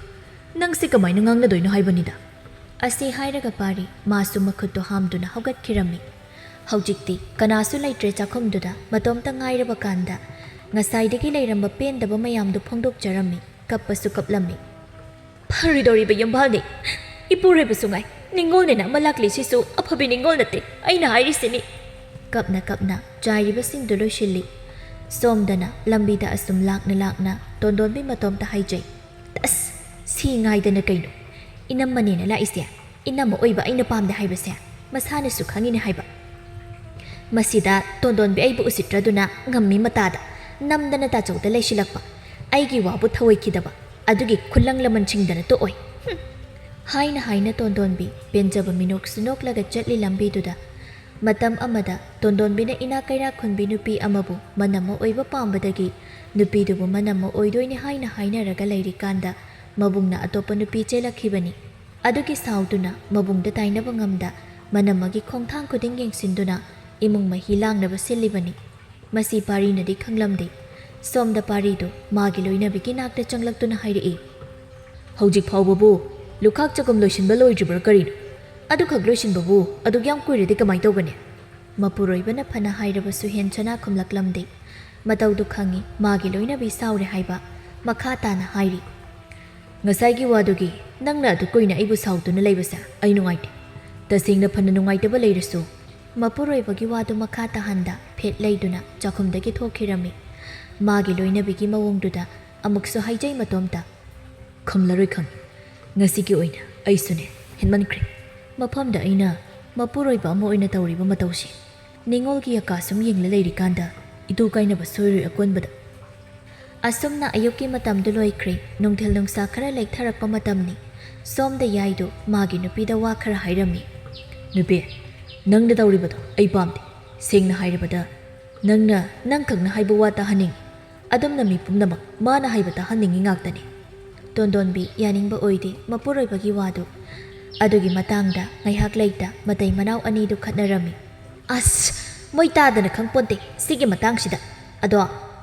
ꯅꯪꯁꯤ ꯀꯃꯥꯏꯅ ꯉꯥꯡꯅꯗꯣꯏꯅꯣ ꯍꯥꯏꯕꯅꯤꯗ"꯫ ꯑꯁꯤ ꯍꯥꯏꯔꯒ ꯄꯥꯔꯤ ꯃꯥꯁꯨ ꯃꯈꯨꯠꯇꯣ ꯍꯥꯝꯗꯨꯅ ꯍꯧꯒꯠꯈꯤꯔꯝꯃꯤ꯫ ꯍꯧꯖꯤꯛꯇꯤ ꯀꯅꯥꯁꯨ ꯂꯩꯇ꯭ꯔꯦ ꯆꯥꯛꯈꯨꯝꯗꯨꯗ꯫ ꯃꯇꯣꯝꯇ ꯉꯥꯏꯔꯕ ꯀꯥꯟꯗ ꯉꯁꯥꯏꯗꯒꯤ ꯂꯩꯔꯝꯕ ꯄꯦꯟꯗꯕ ꯃꯌꯥꯝꯗꯨ ꯐꯣꯡꯗꯣꯛꯆꯔꯝꯃꯤ꯫ ꯀꯞꯄꯁꯨ ꯀꯞꯂꯝꯃꯤ꯫ "ꯐꯔꯣꯏꯗꯧꯔꯤꯕ ꯌꯨꯝꯕꯥꯜꯅꯤ꯫ ꯏꯄꯨꯔꯣꯏꯕꯁꯨ ꯉꯥꯏ꯫ ꯅꯤꯡꯉꯣꯜꯅꯦꯅ ꯑꯃ ꯂꯥꯛꯂꯤꯁꯤꯁꯨ ꯑꯐꯕꯤ ꯅꯤꯡꯉꯣꯜ ꯅꯠꯇꯦ, ꯑꯩꯅ ꯍꯥꯏꯔꯤꯁꯤꯅꯤ"꯫ ꯀꯞꯅ ꯀꯞꯅ ꯆꯥꯏꯔꯤꯕꯁꯤꯡꯗꯨ ꯂꯣꯏꯁꯤꯜꯂꯤ꯫ ꯁꯣꯝꯗꯅ ꯂꯝꯕꯤꯗ ꯑꯁꯨꯝ ꯂꯥꯛꯅ ꯂꯥꯛꯅ ꯇꯣꯟꯗꯣꯟꯕꯤ ꯃꯇꯣꯝꯇ ꯍꯥꯏꯖꯩ, "ꯑꯁ, ꯁꯤ ꯉꯥꯏꯗꯅ ꯀꯩꯅꯣ? ꯏꯅꯝꯃꯅꯦꯅ ꯂꯥꯛꯏꯁꯦ ꯏꯅꯝꯃ ꯑꯣꯏꯕ ꯑꯩꯅ ꯄꯥꯝꯗꯦ ꯍꯥꯏꯕꯁꯦ ꯃꯁꯥꯅꯁꯨ ꯈꯪꯉꯤꯅꯦ ꯍꯥꯏꯕ꯫ ꯃꯁꯤꯗ ꯇꯣꯟꯗꯣꯟꯕꯤ ꯑꯩꯕꯨ ꯎꯁꯤꯠꯇ꯭ꯔꯗꯨꯅ ꯉꯝꯃꯤ ꯃꯇꯥꯗ ꯅꯝꯗꯅ ꯇꯥꯆꯧꯗ ꯂꯩꯁꯤꯜꯂꯛꯄ꯫ ꯑꯩꯒꯤ ꯋꯥꯕꯨ ꯊꯧꯑꯣꯏꯈꯤꯗꯕ꯫ ꯑꯗꯨꯒꯤ ꯈꯨꯂꯪ ꯂꯃꯟꯁꯤꯡꯗꯅ ꯇꯣꯛꯑꯣꯏ"꯫ ꯍꯨꯝ꯫ ꯍꯥꯏꯅ ꯍꯥꯏꯅ ꯇꯣꯟꯗꯣꯟꯕꯤ ꯄꯦꯟꯖꯕ ꯃꯤꯅꯣꯛꯁꯨ ꯅꯣꯛꯂꯒ ꯆꯠꯂꯤ ꯂꯝꯕꯤꯗꯨꯗ꯫ ꯃꯇꯝ ꯑꯃꯗ ꯇꯣꯟꯗꯣꯟꯕꯤꯅ ꯏꯅꯥꯛ ꯀꯩꯔꯥꯛ ꯈꯨꯟꯕꯤ ꯅꯨꯄꯤ ꯑꯃꯕꯨ ꯃꯅꯝꯃ ꯑꯣꯏꯕ ꯄꯥꯝꯕꯗꯒꯤ ꯅꯨꯄꯤꯗꯨꯕꯨ ꯃꯅꯝꯃ ꯑꯣꯏꯗꯣꯏꯅꯤ ꯍꯥꯏꯅ ꯍꯥꯏꯅꯔꯒ ꯂꯩꯔꯤꯀꯥꯟꯗ ꯃꯕꯨꯡꯅ ꯑꯇꯣꯞꯄ ꯅꯨꯄꯤ ꯆꯦꯜꯂꯛꯈꯤꯕꯅꯤ꯫ ꯑꯗꯨꯒꯤ ꯁꯥꯎꯗꯨꯅ ꯃꯕꯨꯡꯗ ꯇꯥꯏꯅꯕ ꯉꯝꯗ ꯃꯅꯝꯃꯒꯤ ꯈꯣꯡꯊꯥꯡ ꯈꯨꯗꯤꯡ ꯌꯦꯡꯁꯤꯟꯗꯨꯅ ꯏꯃꯨꯡ ꯃꯍꯤ ꯂꯥꯡꯅꯕ ꯁꯤꯜꯂꯤꯕꯅꯤ꯫ ꯃꯁꯤ ꯄꯥꯔꯤꯅꯗꯤ ꯈꯪꯂꯝꯗꯦ꯫ ꯁꯣꯝꯗ ꯄꯥꯔꯤꯗꯨ ꯃꯥꯒꯤ ꯂꯣꯏꯅꯕꯤꯒꯤ ꯅꯥꯛꯇ ꯆꯪꯂꯛꯇꯨꯅ ꯍꯥꯏꯔꯛꯏ, "ꯍꯧꯖꯤꯛ ꯐꯥꯎꯕꯕꯨ ꯂꯨꯈꯥꯛ ꯆꯒꯨꯝ ꯂꯣꯏꯁꯤꯟꯕ ꯂꯣꯏꯗ꯭ꯔꯤꯕ꯭ꯔꯥ ꯀꯔꯤꯅꯣ? ꯑꯗꯨꯈꯛ ꯂꯣꯏꯁꯤꯟꯕꯕꯨ ꯑꯗꯨꯛ ꯌꯥꯝ ꯀꯨꯏꯔꯗꯤ ꯀꯃꯥꯏ ꯇꯧꯒꯅꯤ?" ꯃꯄꯨꯔꯣꯏꯕꯅ ꯐꯅ ꯍꯥꯏꯔꯕꯁꯨ ꯍꯦꯟ ꯁꯅꯥ ꯈꯨꯝꯂꯛꯂꯝꯗꯦ꯫ ꯃꯇꯧꯗꯨ ꯈꯪꯉꯤ ꯃꯥꯒꯤ ꯂꯣꯏꯅꯕꯤ ꯁꯥꯎꯔꯦ ꯍꯥꯏꯕ꯫ ꯃꯈꯥ ꯇꯥꯅ ꯍꯥꯏꯔꯤ, "ꯉꯁꯥꯏꯒꯤ ꯋꯥꯗꯨꯒꯤ ꯅꯪꯅ ꯑꯗꯨ ꯀꯨꯏꯅ ꯑꯩꯕꯨ ꯁꯥꯎꯗꯨꯅ ꯂꯩꯕꯁꯦ ꯑꯩ ꯅꯨꯡꯉꯥꯏꯇꯦ꯫ ꯇꯁꯦꯡꯅ ꯐꯅ ꯅꯨꯡꯉꯥꯏꯇꯕ ꯂꯩꯔꯁꯨ ꯃꯄꯨꯔꯣꯏꯕꯒꯤ ꯋꯥꯗꯨ ꯃꯈꯥ ꯇꯥꯍꯟꯗ ꯐꯦꯠ ꯂꯩꯗꯨꯅ ꯆꯥꯛꯈꯨꯝꯗꯒꯤ ꯊꯣꯛꯈꯤꯔꯝꯃꯤ꯫ ꯃꯥꯒꯤ ꯂꯣꯏꯅꯕꯤꯒꯤ ꯃꯑꯣꯡꯗꯨꯗ ꯑꯃꯨꯛꯁꯨ ꯍꯥꯏꯖꯩ ꯃꯇꯣꯝꯇ, "ꯈꯨꯝꯂꯔꯣꯏ ꯈꯪꯏ꯫ ꯉꯁꯤꯒꯤ ꯑꯣꯏꯅ ꯑꯩꯁꯨꯅꯦ, ꯍꯦꯟꯃꯟꯈ꯭ꯔꯦ꯫ ꯃꯐꯝꯗ ꯑꯩꯅ ꯃꯄꯨꯔꯣꯏꯕ ꯑꯃ ꯑꯣꯏꯅ ꯇꯧꯔꯤꯕ ꯃꯇꯧꯁꯤ꯫ ꯅꯤꯉꯣꯜꯒꯤ ꯑꯀꯥ ꯁꯨꯝ ꯌꯦꯡꯂ ꯂꯩꯔꯤꯀꯥꯟꯗ ꯏꯇꯨ ꯀꯥꯏꯅꯕ ꯁꯣꯏꯔꯣꯏ ꯑꯀꯣꯟꯕꯗ꯫" ꯑꯁꯨꯝꯅ ꯑꯌꯨꯛꯀꯤ ꯃꯇꯝꯗꯨ ꯂꯣꯏꯈ꯭ꯔꯦ꯫ ꯅꯨꯡꯊꯤꯜ ꯅꯨꯡꯁꯥ ꯈꯔ ꯂꯩꯊꯔꯛꯄ ꯃꯇꯝꯅꯤ꯫ ꯁꯣꯝꯗ ꯌꯥꯏꯗꯨ ꯃꯥꯒꯤ ꯅꯨꯄꯤꯗ ꯋꯥ ꯈꯔ ꯍꯥꯏꯔꯝꯃꯤ꯫ "ꯅꯨꯄꯤ, ꯅꯪꯅ ꯇꯧꯔꯤꯕꯗꯣ ꯑꯩ ꯄꯥꯝꯗꯦ꯫ ꯁꯦꯡꯅ ꯍꯥꯏꯔꯕꯗ ꯅꯪꯅ ꯅꯪꯈꯛꯅ ꯍꯥꯏꯕ ꯋꯥ ꯇꯥꯍꯟꯅꯤꯡꯏ꯫ ꯑꯗꯨꯝꯅ ꯃꯤ ꯄꯨꯝꯅꯃꯛ ꯃꯥꯅ ꯍꯥꯏꯕ ꯇꯥꯍꯟꯅꯤꯡꯏ ꯉꯥꯛꯇꯅꯤ꯫" ꯇꯣꯟꯗꯣꯟꯕꯤ ꯌꯥꯅꯤꯡꯕ ꯑꯣꯏꯗꯦ ꯃꯄꯨꯔꯣꯏꯕꯒꯤ ꯋꯥꯗꯨ꯫ ꯑꯗꯨꯒꯤ ꯃꯇꯥꯡꯗ ꯉꯥꯏꯍꯥꯛ ꯂꯩꯇ ꯃꯇꯩ ꯃꯅꯥꯎ ꯑꯅꯤꯗꯨ ꯈꯠꯅꯔꯝꯃꯤ꯫ "ꯑꯁ, ꯃꯣꯏ ꯇꯥꯗꯅ ꯈꯪꯄꯣꯟꯇꯦ ꯁꯤꯒꯤ ꯃꯇꯥꯡꯁꯤꯗ꯫ ꯑꯗꯣ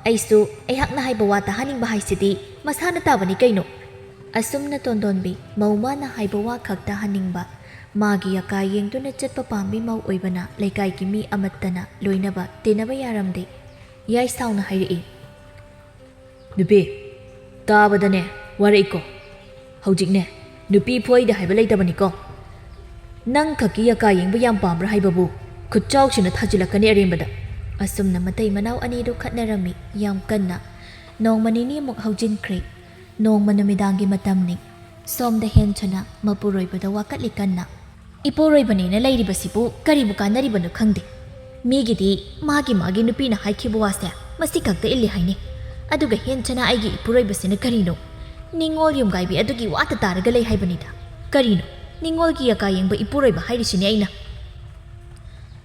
ꯑꯩꯁꯨ ꯑꯩꯍꯥꯛꯅ ꯍꯥꯏꯕ ꯋꯥ ꯇꯥꯍꯟꯅꯤꯡꯕ ꯍꯥꯏꯁꯤꯗꯤ ꯃꯁꯥꯅ ꯇꯥꯕꯅꯤ ꯀꯩꯅꯣ?" ꯑꯁꯨꯝꯅ ꯇꯣꯟꯗꯣꯟꯕꯤ ꯃꯧ ꯃꯥꯅ ꯍꯥꯏꯕ ꯋꯥ ꯈꯛ ꯇꯥꯍꯟꯅꯤꯡꯕ, ꯃꯥꯒꯤ ꯑꯀꯥ ꯌꯦꯡꯗꯨꯅ ꯆꯠꯄ ꯄꯥꯝꯕꯤ ꯃꯧ ꯑꯣꯏꯕꯅ ꯂꯩꯀꯥꯏꯒꯤ ꯃꯤ ꯑꯃꯠꯇꯅ ꯂꯣꯏꯅꯕ ꯇꯤꯟꯅꯕ ꯌꯥꯔꯝꯗꯦ꯫ ꯌꯥꯏꯁꯥꯎꯅ ꯍꯥꯏꯔꯛꯏ, "ꯅꯨꯄꯤ, ꯇꯥꯕꯗꯅꯦ ꯋꯥꯔꯛꯏꯀꯣ꯫ ꯍꯧꯖꯤꯛꯅꯦ ꯅꯨꯄꯤ ꯐꯣꯏꯗ ꯍꯥꯏꯕ ꯂꯩꯇꯕꯅꯤꯀꯣ꯫ ꯅꯪ ꯈꯛꯀꯤ ꯑꯀꯥ ꯌꯦꯡꯕ ꯌꯥꯝ ꯄꯥꯝꯕ꯭ꯔꯥ ꯍꯥꯏꯕꯕꯨ ꯈꯨꯠꯆꯥꯎꯁꯤꯅ ꯊꯥꯖꯤꯜꯂꯛꯀꯅꯤ ꯑꯔꯦꯝꯕꯗ꯫" ꯑꯁꯨꯝꯅ ꯃꯇꯩ ꯃꯅꯥꯎ ꯑꯅꯤꯗꯨ ꯈꯠꯅꯔꯝꯃꯤ ꯌꯥꯝ ꯀꯟꯅ꯫ ꯅꯣꯡꯃ ꯅꯤꯅꯤꯃꯨꯛ ꯍꯧꯖꯤꯟꯈ꯭ꯔꯦ꯫ ꯅꯣꯡꯃ ꯅꯨꯃꯤꯗꯥꯡꯒꯤ ꯃꯇꯝꯅꯤ꯫ ꯁꯣꯝꯗ ꯍꯦꯟꯆꯅ ꯃꯄꯨꯔꯣꯏꯕꯗ ꯋꯥꯀꯠꯂꯤ ꯀꯟꯅ꯫ "ꯏꯄꯨꯔꯣꯏꯕꯅꯦꯅ ꯂꯩꯔꯤꯕꯁꯤꯕꯨ ꯀꯔꯤꯕꯨ ꯀꯥꯟꯅꯔꯤꯕꯅꯣ ꯈꯪꯗꯦ꯫ ꯃꯤꯒꯤꯗꯤ ꯃꯥꯒꯤ ꯃꯥꯒꯤ ꯅꯨꯄꯤꯅ ꯍꯥꯏꯈꯤꯕ ꯋꯥꯁꯦ ꯃꯁꯤ ꯈꯛꯇ ꯏꯜꯂꯤ ꯍꯥꯏꯅꯤ꯫ ꯑꯗꯨꯒ ꯍꯦꯟꯆꯅ ꯑꯩꯒꯤ ꯏꯄꯨꯔꯣꯏꯕꯁꯤꯅ ꯀꯔꯤꯅꯣ? ꯅꯤꯉꯣꯜ ꯌꯨꯝꯒꯥꯏꯕꯤ ꯑꯗꯨꯒꯤ ꯋꯥꯇ ꯇꯥꯔꯒ ꯂꯩ ꯍꯥꯏꯕꯅꯤꯗ꯫ ꯀꯔꯤꯅꯣ? ꯅꯤꯉꯣꯜꯒꯤ ꯑꯀꯥ ꯌꯦꯡꯕ ꯏꯄꯨꯔꯣꯏꯕ ꯍꯥꯏꯔꯤꯁꯤꯅꯦ ꯑꯩꯅ꯫"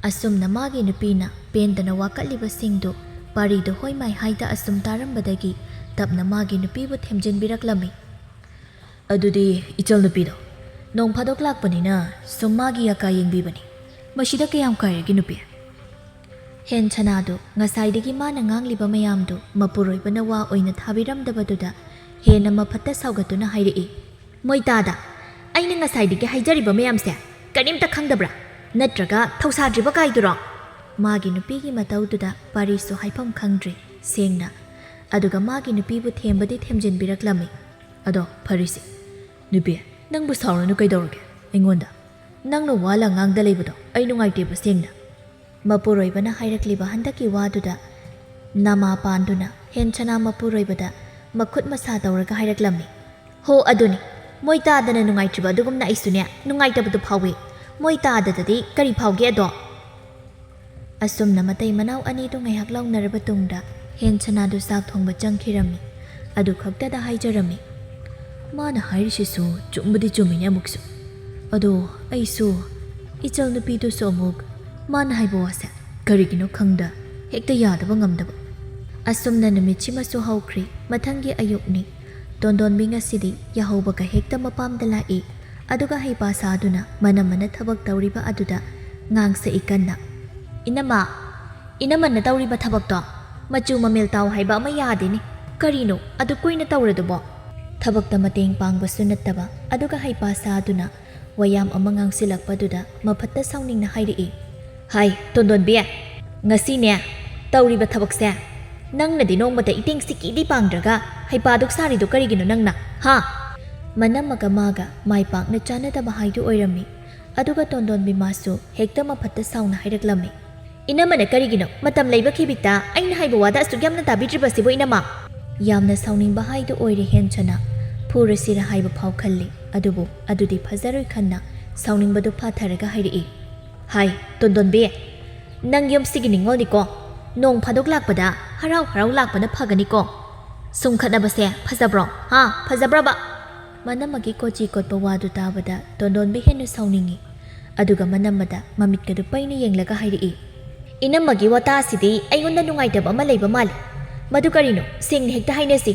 ꯑꯁꯨꯝꯅ ꯃꯥꯒꯤ ꯅꯨꯄꯤꯅ ꯄꯦꯟꯗꯅ ꯋꯥꯀꯠꯂꯤꯕꯁꯤꯡꯗꯨ ꯄꯥꯔꯤꯗꯨ ꯍꯣꯏ ꯃꯥꯏ ꯍꯥꯏꯗ ꯑꯁꯨꯝ ꯇꯥꯔꯝꯕꯗꯒꯤ ꯇꯞꯅ ꯃꯥꯒꯤ ꯅꯨꯄꯤꯕꯨ ꯊꯦꯝꯖꯤꯟꯕꯤꯔꯛꯂꯝꯃꯤ꯫ "ꯑꯗꯨꯗꯤ ꯏꯆꯜ ꯅꯨꯄꯤꯗꯣ ꯅꯣꯡ ꯐꯥꯗꯣꯛ ꯂꯥꯛꯄꯅꯤꯅ ꯁꯨꯝ ꯃꯥꯒꯤ ꯑꯀꯥ ꯌꯦꯡꯕꯤꯕꯅꯤ꯫ ꯃꯁꯤꯗ ꯀꯌꯥꯝ ꯀꯥꯏꯔꯒꯦ ꯅꯨꯄꯤ?" ꯍꯦꯟ ꯁꯅꯥꯗꯨ ꯉꯁꯥꯏꯗꯒꯤ ꯃꯥꯅ ꯉꯥꯡꯂꯤꯕ ꯃꯌꯥꯝꯗꯨ ꯃꯄꯨꯔꯣꯏꯕꯅ ꯋꯥ ꯑꯣꯏꯅ ꯊꯥꯕꯤꯔꯝꯗꯕꯗꯨꯗ ꯍꯦꯟꯅ ꯃꯐꯠꯇ ꯁꯥꯎꯒꯠꯇꯨꯅ ꯍꯥꯏꯔꯛꯏ, "ꯃꯣꯏꯇꯥꯗ, ꯑꯩꯅ ꯉꯁꯥꯏꯗꯒꯤ ꯍꯥꯏꯖꯔꯤꯕ ꯃꯌꯥꯝꯁꯦ ꯀꯔꯤꯝꯇ ꯈꯪꯗꯕ꯭ꯔꯥ? ꯅꯠꯇ꯭ꯔꯒ ꯊꯧꯁꯥꯗ꯭ꯔꯤꯕ ꯀꯥꯏꯗꯨꯔꯣ?" ꯃꯥꯒꯤ ꯅꯨꯄꯤꯒꯤ ꯃꯇꯧꯗꯨꯗ ꯄꯥꯔꯤꯁꯨ ꯍꯥꯏꯐꯝ ꯈꯪꯗ꯭ꯔꯦ ꯁꯦꯡꯅ꯫ ꯑꯗꯨꯒ ꯃꯥꯒꯤ ꯅꯨꯄꯤꯕꯨ ꯊꯦꯝꯕꯗꯤ ꯊꯦꯝꯖꯤꯟꯕꯤꯔꯛꯂꯝꯃꯤ꯫ "ꯑꯗꯣ ꯐꯔꯤꯁꯦ, ꯅꯨꯄꯤ, ꯅꯪꯕꯨ ꯁꯥꯎꯔꯅꯨ ꯀꯩꯗꯧꯔꯒꯦ ꯑꯩꯉꯣꯟꯗ? "ꯅꯪꯅ ꯋꯥ ꯂꯪꯉꯥꯡꯗ ꯂꯩꯕꯗꯣ ꯑꯩ ꯅꯨꯡꯉꯥꯏꯇꯦꯕ ꯁꯦꯡꯅ꯫" ꯃꯄꯨꯔꯣꯏꯕꯅ ꯍꯥꯏꯔꯛꯂꯤꯕ ꯍꯟꯗꯛꯀꯤ ꯋꯥꯗꯨꯗ ꯅꯃꯥ ꯄꯥꯟꯗꯨꯅ ꯍꯦꯟꯁꯅꯥ ꯃꯄꯨꯔꯣꯏꯕꯗ ꯃꯈꯨꯠ ꯃꯁꯥ ꯇꯧꯔꯒ ꯍꯥꯏꯔꯛꯂꯝꯃꯤ꯫ "ꯍꯣ ꯑꯗꯨꯅꯤ, ꯃꯣꯏ ꯇꯥꯗꯅ ꯅꯨꯡꯉꯥꯏꯇ꯭ꯔꯤꯕ ꯑꯗꯨꯒꯨꯝꯅ ꯑꯩꯁꯨꯅꯦ ꯅꯨꯡꯉꯥꯏꯇꯕꯗꯨ ꯐꯥꯎꯏ꯫ ꯃꯣꯏ ꯇꯥꯗꯗꯗꯤ ꯀꯔꯤ ꯐꯥꯎꯒꯦ ꯑꯗꯣ?" ꯑꯁꯨꯝꯅ ꯃꯇꯩ ꯃꯅꯥꯎ ꯑꯅꯤꯗꯨ ꯉꯥꯏꯍꯥꯛ ꯂꯥꯎꯅꯔꯕ ꯇꯨꯡꯗ ꯍꯦꯟꯁꯅꯥꯗꯨ ꯆꯥꯛ ꯊꯣꯡꯕ ꯆꯪꯈꯤꯔꯝꯃꯤ꯫ ꯑꯗꯨ ꯈꯛꯇꯗ ꯍꯥꯏꯖꯔꯝꯃꯤ꯫ "ꯃꯥꯅ ꯍꯥꯏꯔꯤꯁꯤꯁꯨ ꯆꯨꯝꯕꯗꯤ ꯆꯨꯝꯃꯤꯅꯦ ꯑꯃꯨꯛꯁꯨ꯫ ꯑꯗꯣ ꯑꯩꯁꯨ ꯏꯆꯜ ꯅꯨꯄꯤꯗꯨꯁꯨ ꯑꯃꯨꯛ ꯃꯥꯅ ꯍꯥꯏꯕ ꯋꯥꯁꯦ ꯀꯔꯤꯒꯤꯅꯣ ꯈꯪꯗ ꯍꯦꯛꯇ ꯌꯥꯗꯕ ꯉꯝꯗꯕ꯫" ꯑꯁꯨꯝꯅ ꯅꯨꯃꯤꯠꯁꯤꯃꯁꯨ ꯍꯧꯈ꯭ꯔꯤ꯫ ꯃꯊꯪꯒꯤ ꯑꯌꯨꯛꯅꯤ꯫ ꯇꯣꯟꯗꯣꯟꯕꯤ ꯉꯁꯤꯗꯤ ꯌꯥꯍꯧꯕꯒ ꯍꯦꯛꯇ ꯃꯄꯥꯝꯗ ꯂꯥꯛꯏ꯫ ꯑꯗꯨꯒ ꯍꯩꯄꯥ ꯁꯥꯗꯨꯅ ꯃꯅꯝꯃꯅ ꯊꯕꯛ ꯇꯧꯔꯤꯕ ꯑꯗꯨꯗ ꯉꯥꯡꯁꯛꯏ ꯀꯟꯅ꯫ "ꯏꯅꯝꯃ, ꯏꯅꯝꯃꯅ ꯇꯧꯔꯤꯕ ꯊꯕꯛꯇꯣ ꯃꯆꯨ ꯃꯃꯦꯜ ꯇꯥꯎ ꯍꯥꯏꯕ ꯑꯃ ꯌꯥꯗꯦꯅꯦ꯫ ꯀꯔꯤꯅꯣ ꯑꯗꯨ ꯀꯨꯏꯅ ꯇꯧꯔꯗꯨꯕꯣ?" ꯊꯕꯛꯇ ꯃꯇꯦꯡ ꯄꯥꯡꯕꯁꯨ ꯅꯠꯇꯕ, ꯑꯗꯨꯒ ꯍꯩꯄꯥ ꯁꯥꯗꯨꯅ ꯋꯥꯌꯥꯝ ꯑꯃ ꯉꯥꯡꯁꯤꯜꯂꯛꯄꯗꯨꯗ ꯃꯐꯠꯇ ꯁꯥꯎꯅꯤꯡꯅ ꯍꯥꯏꯔꯛꯏ꯫ "ꯍꯥꯏ, ꯇꯣꯟꯗꯣꯟꯕꯤ, ꯉꯁꯤꯅꯦ ꯇꯧꯔꯤꯕ ꯊꯕꯛꯁꯦ ꯅꯪꯅꯗꯤ ꯅꯣꯡꯃꯇ ꯏꯇꯦꯡ ꯁꯤꯀꯤꯗꯤ ꯄꯥꯡꯗ꯭ꯔꯒ ꯍꯩꯄꯥꯗꯨꯛ ꯁꯥꯔꯤꯗꯨ ꯀꯔꯤꯒꯤꯅꯣ ꯅꯪꯅ, ꯍꯥ?" ꯃꯅꯝꯃꯒ ꯃꯥꯒ ꯃꯥꯏ ꯄꯥꯛꯅ ꯆꯥꯟꯅꯗꯕ ꯍꯥꯏꯗꯨ ꯑꯣꯏꯔꯝꯃꯤ꯫ ꯑꯗꯨꯒ ꯇꯣꯟꯗꯣꯟꯕꯤ ꯃꯥꯁꯨ ꯍꯦꯛꯇ ꯃꯐꯠꯇ ꯁꯥꯎꯅ ꯍꯥꯏꯔꯛꯂꯝꯃꯤ꯫ "ꯏꯅꯝꯃꯅ ꯀꯔꯤꯒꯤꯅꯣ ꯃꯇꯝ ꯂꯩꯕ ꯈꯤꯕꯤꯛꯇ ꯑꯩꯅ ꯍꯥꯏꯕ ꯋꯥꯗ ꯑꯁꯨꯛ ꯌꯥꯝꯅ ꯇꯥꯕꯤꯗ꯭ꯔꯤꯕꯁꯤꯕꯨ, ꯏꯅꯝꯃ?" ꯌꯥꯝꯅ ꯁꯥꯎꯅꯤꯡꯕ ꯍꯥꯏꯗꯨ ꯑꯣꯏꯔꯦ ꯍꯦꯟꯁꯅ꯫ ꯐꯨꯔꯁꯤꯔ ꯍꯥꯏꯕ ꯐꯥꯎ ꯈꯜꯂꯤ, ꯑꯗꯨꯕꯨ ꯑꯗꯨꯗꯤ ꯐꯖꯔꯣꯏ ꯈꯟꯅ ꯁꯥꯎꯅꯤꯡꯕꯗꯨ ꯐꯥꯊꯔꯒ ꯍꯥꯏꯔꯛꯏ꯫ "ꯍꯥꯏ, ꯇꯣꯟꯗꯣꯟꯕꯤ, ꯅꯪ ꯌꯨꯝꯁꯤꯒꯤ ꯅꯤꯡꯉꯣꯜꯅꯤꯀꯣ꯫ ꯅꯣꯡ ꯐꯥꯗꯣꯛ ꯂꯥꯛꯄꯗ ꯍꯔꯥꯎ ꯍꯔꯥꯎ ꯂꯥꯛꯄꯅ ꯐꯒꯅꯤꯀꯣ꯫ ꯁꯨꯝ ꯈꯠꯅꯕꯁꯦ ꯐꯖꯕ꯭ꯔꯣ? ꯍꯥ, ꯐꯖꯕ꯭ꯔꯕ?" ꯃꯅꯝꯃꯒꯤ ꯀꯣꯆꯤ ꯀꯣꯠꯄ ꯋꯥꯗꯨ ꯇꯥꯕꯗ ꯇꯣꯟꯗꯣꯟꯕꯤ ꯍꯦꯟꯅ ꯁꯥꯎꯅꯤꯡꯉꯤ꯫ ꯑꯗꯨꯒ ꯃꯅꯝꯃꯗ ꯃꯃꯤꯠꯀꯗꯨ ꯄꯩꯅ ꯌꯦꯡꯂꯒ ꯍꯥꯏꯔꯛꯏ꯫ "ꯏꯅꯝꯃꯒꯤ ꯋꯥꯇꯥꯁꯤꯗꯤ ꯑꯩꯉꯣꯟꯗ ꯅꯨꯡꯉꯥꯏꯇꯕ ꯑꯃ ꯂꯩꯕ ꯃꯥꯜꯂꯤ꯫ ꯃꯗꯨ ꯀꯔꯤꯅꯣ? ꯁꯦꯡꯅ ꯍꯦꯛꯇ ꯍꯥꯏꯅꯁꯤ꯫"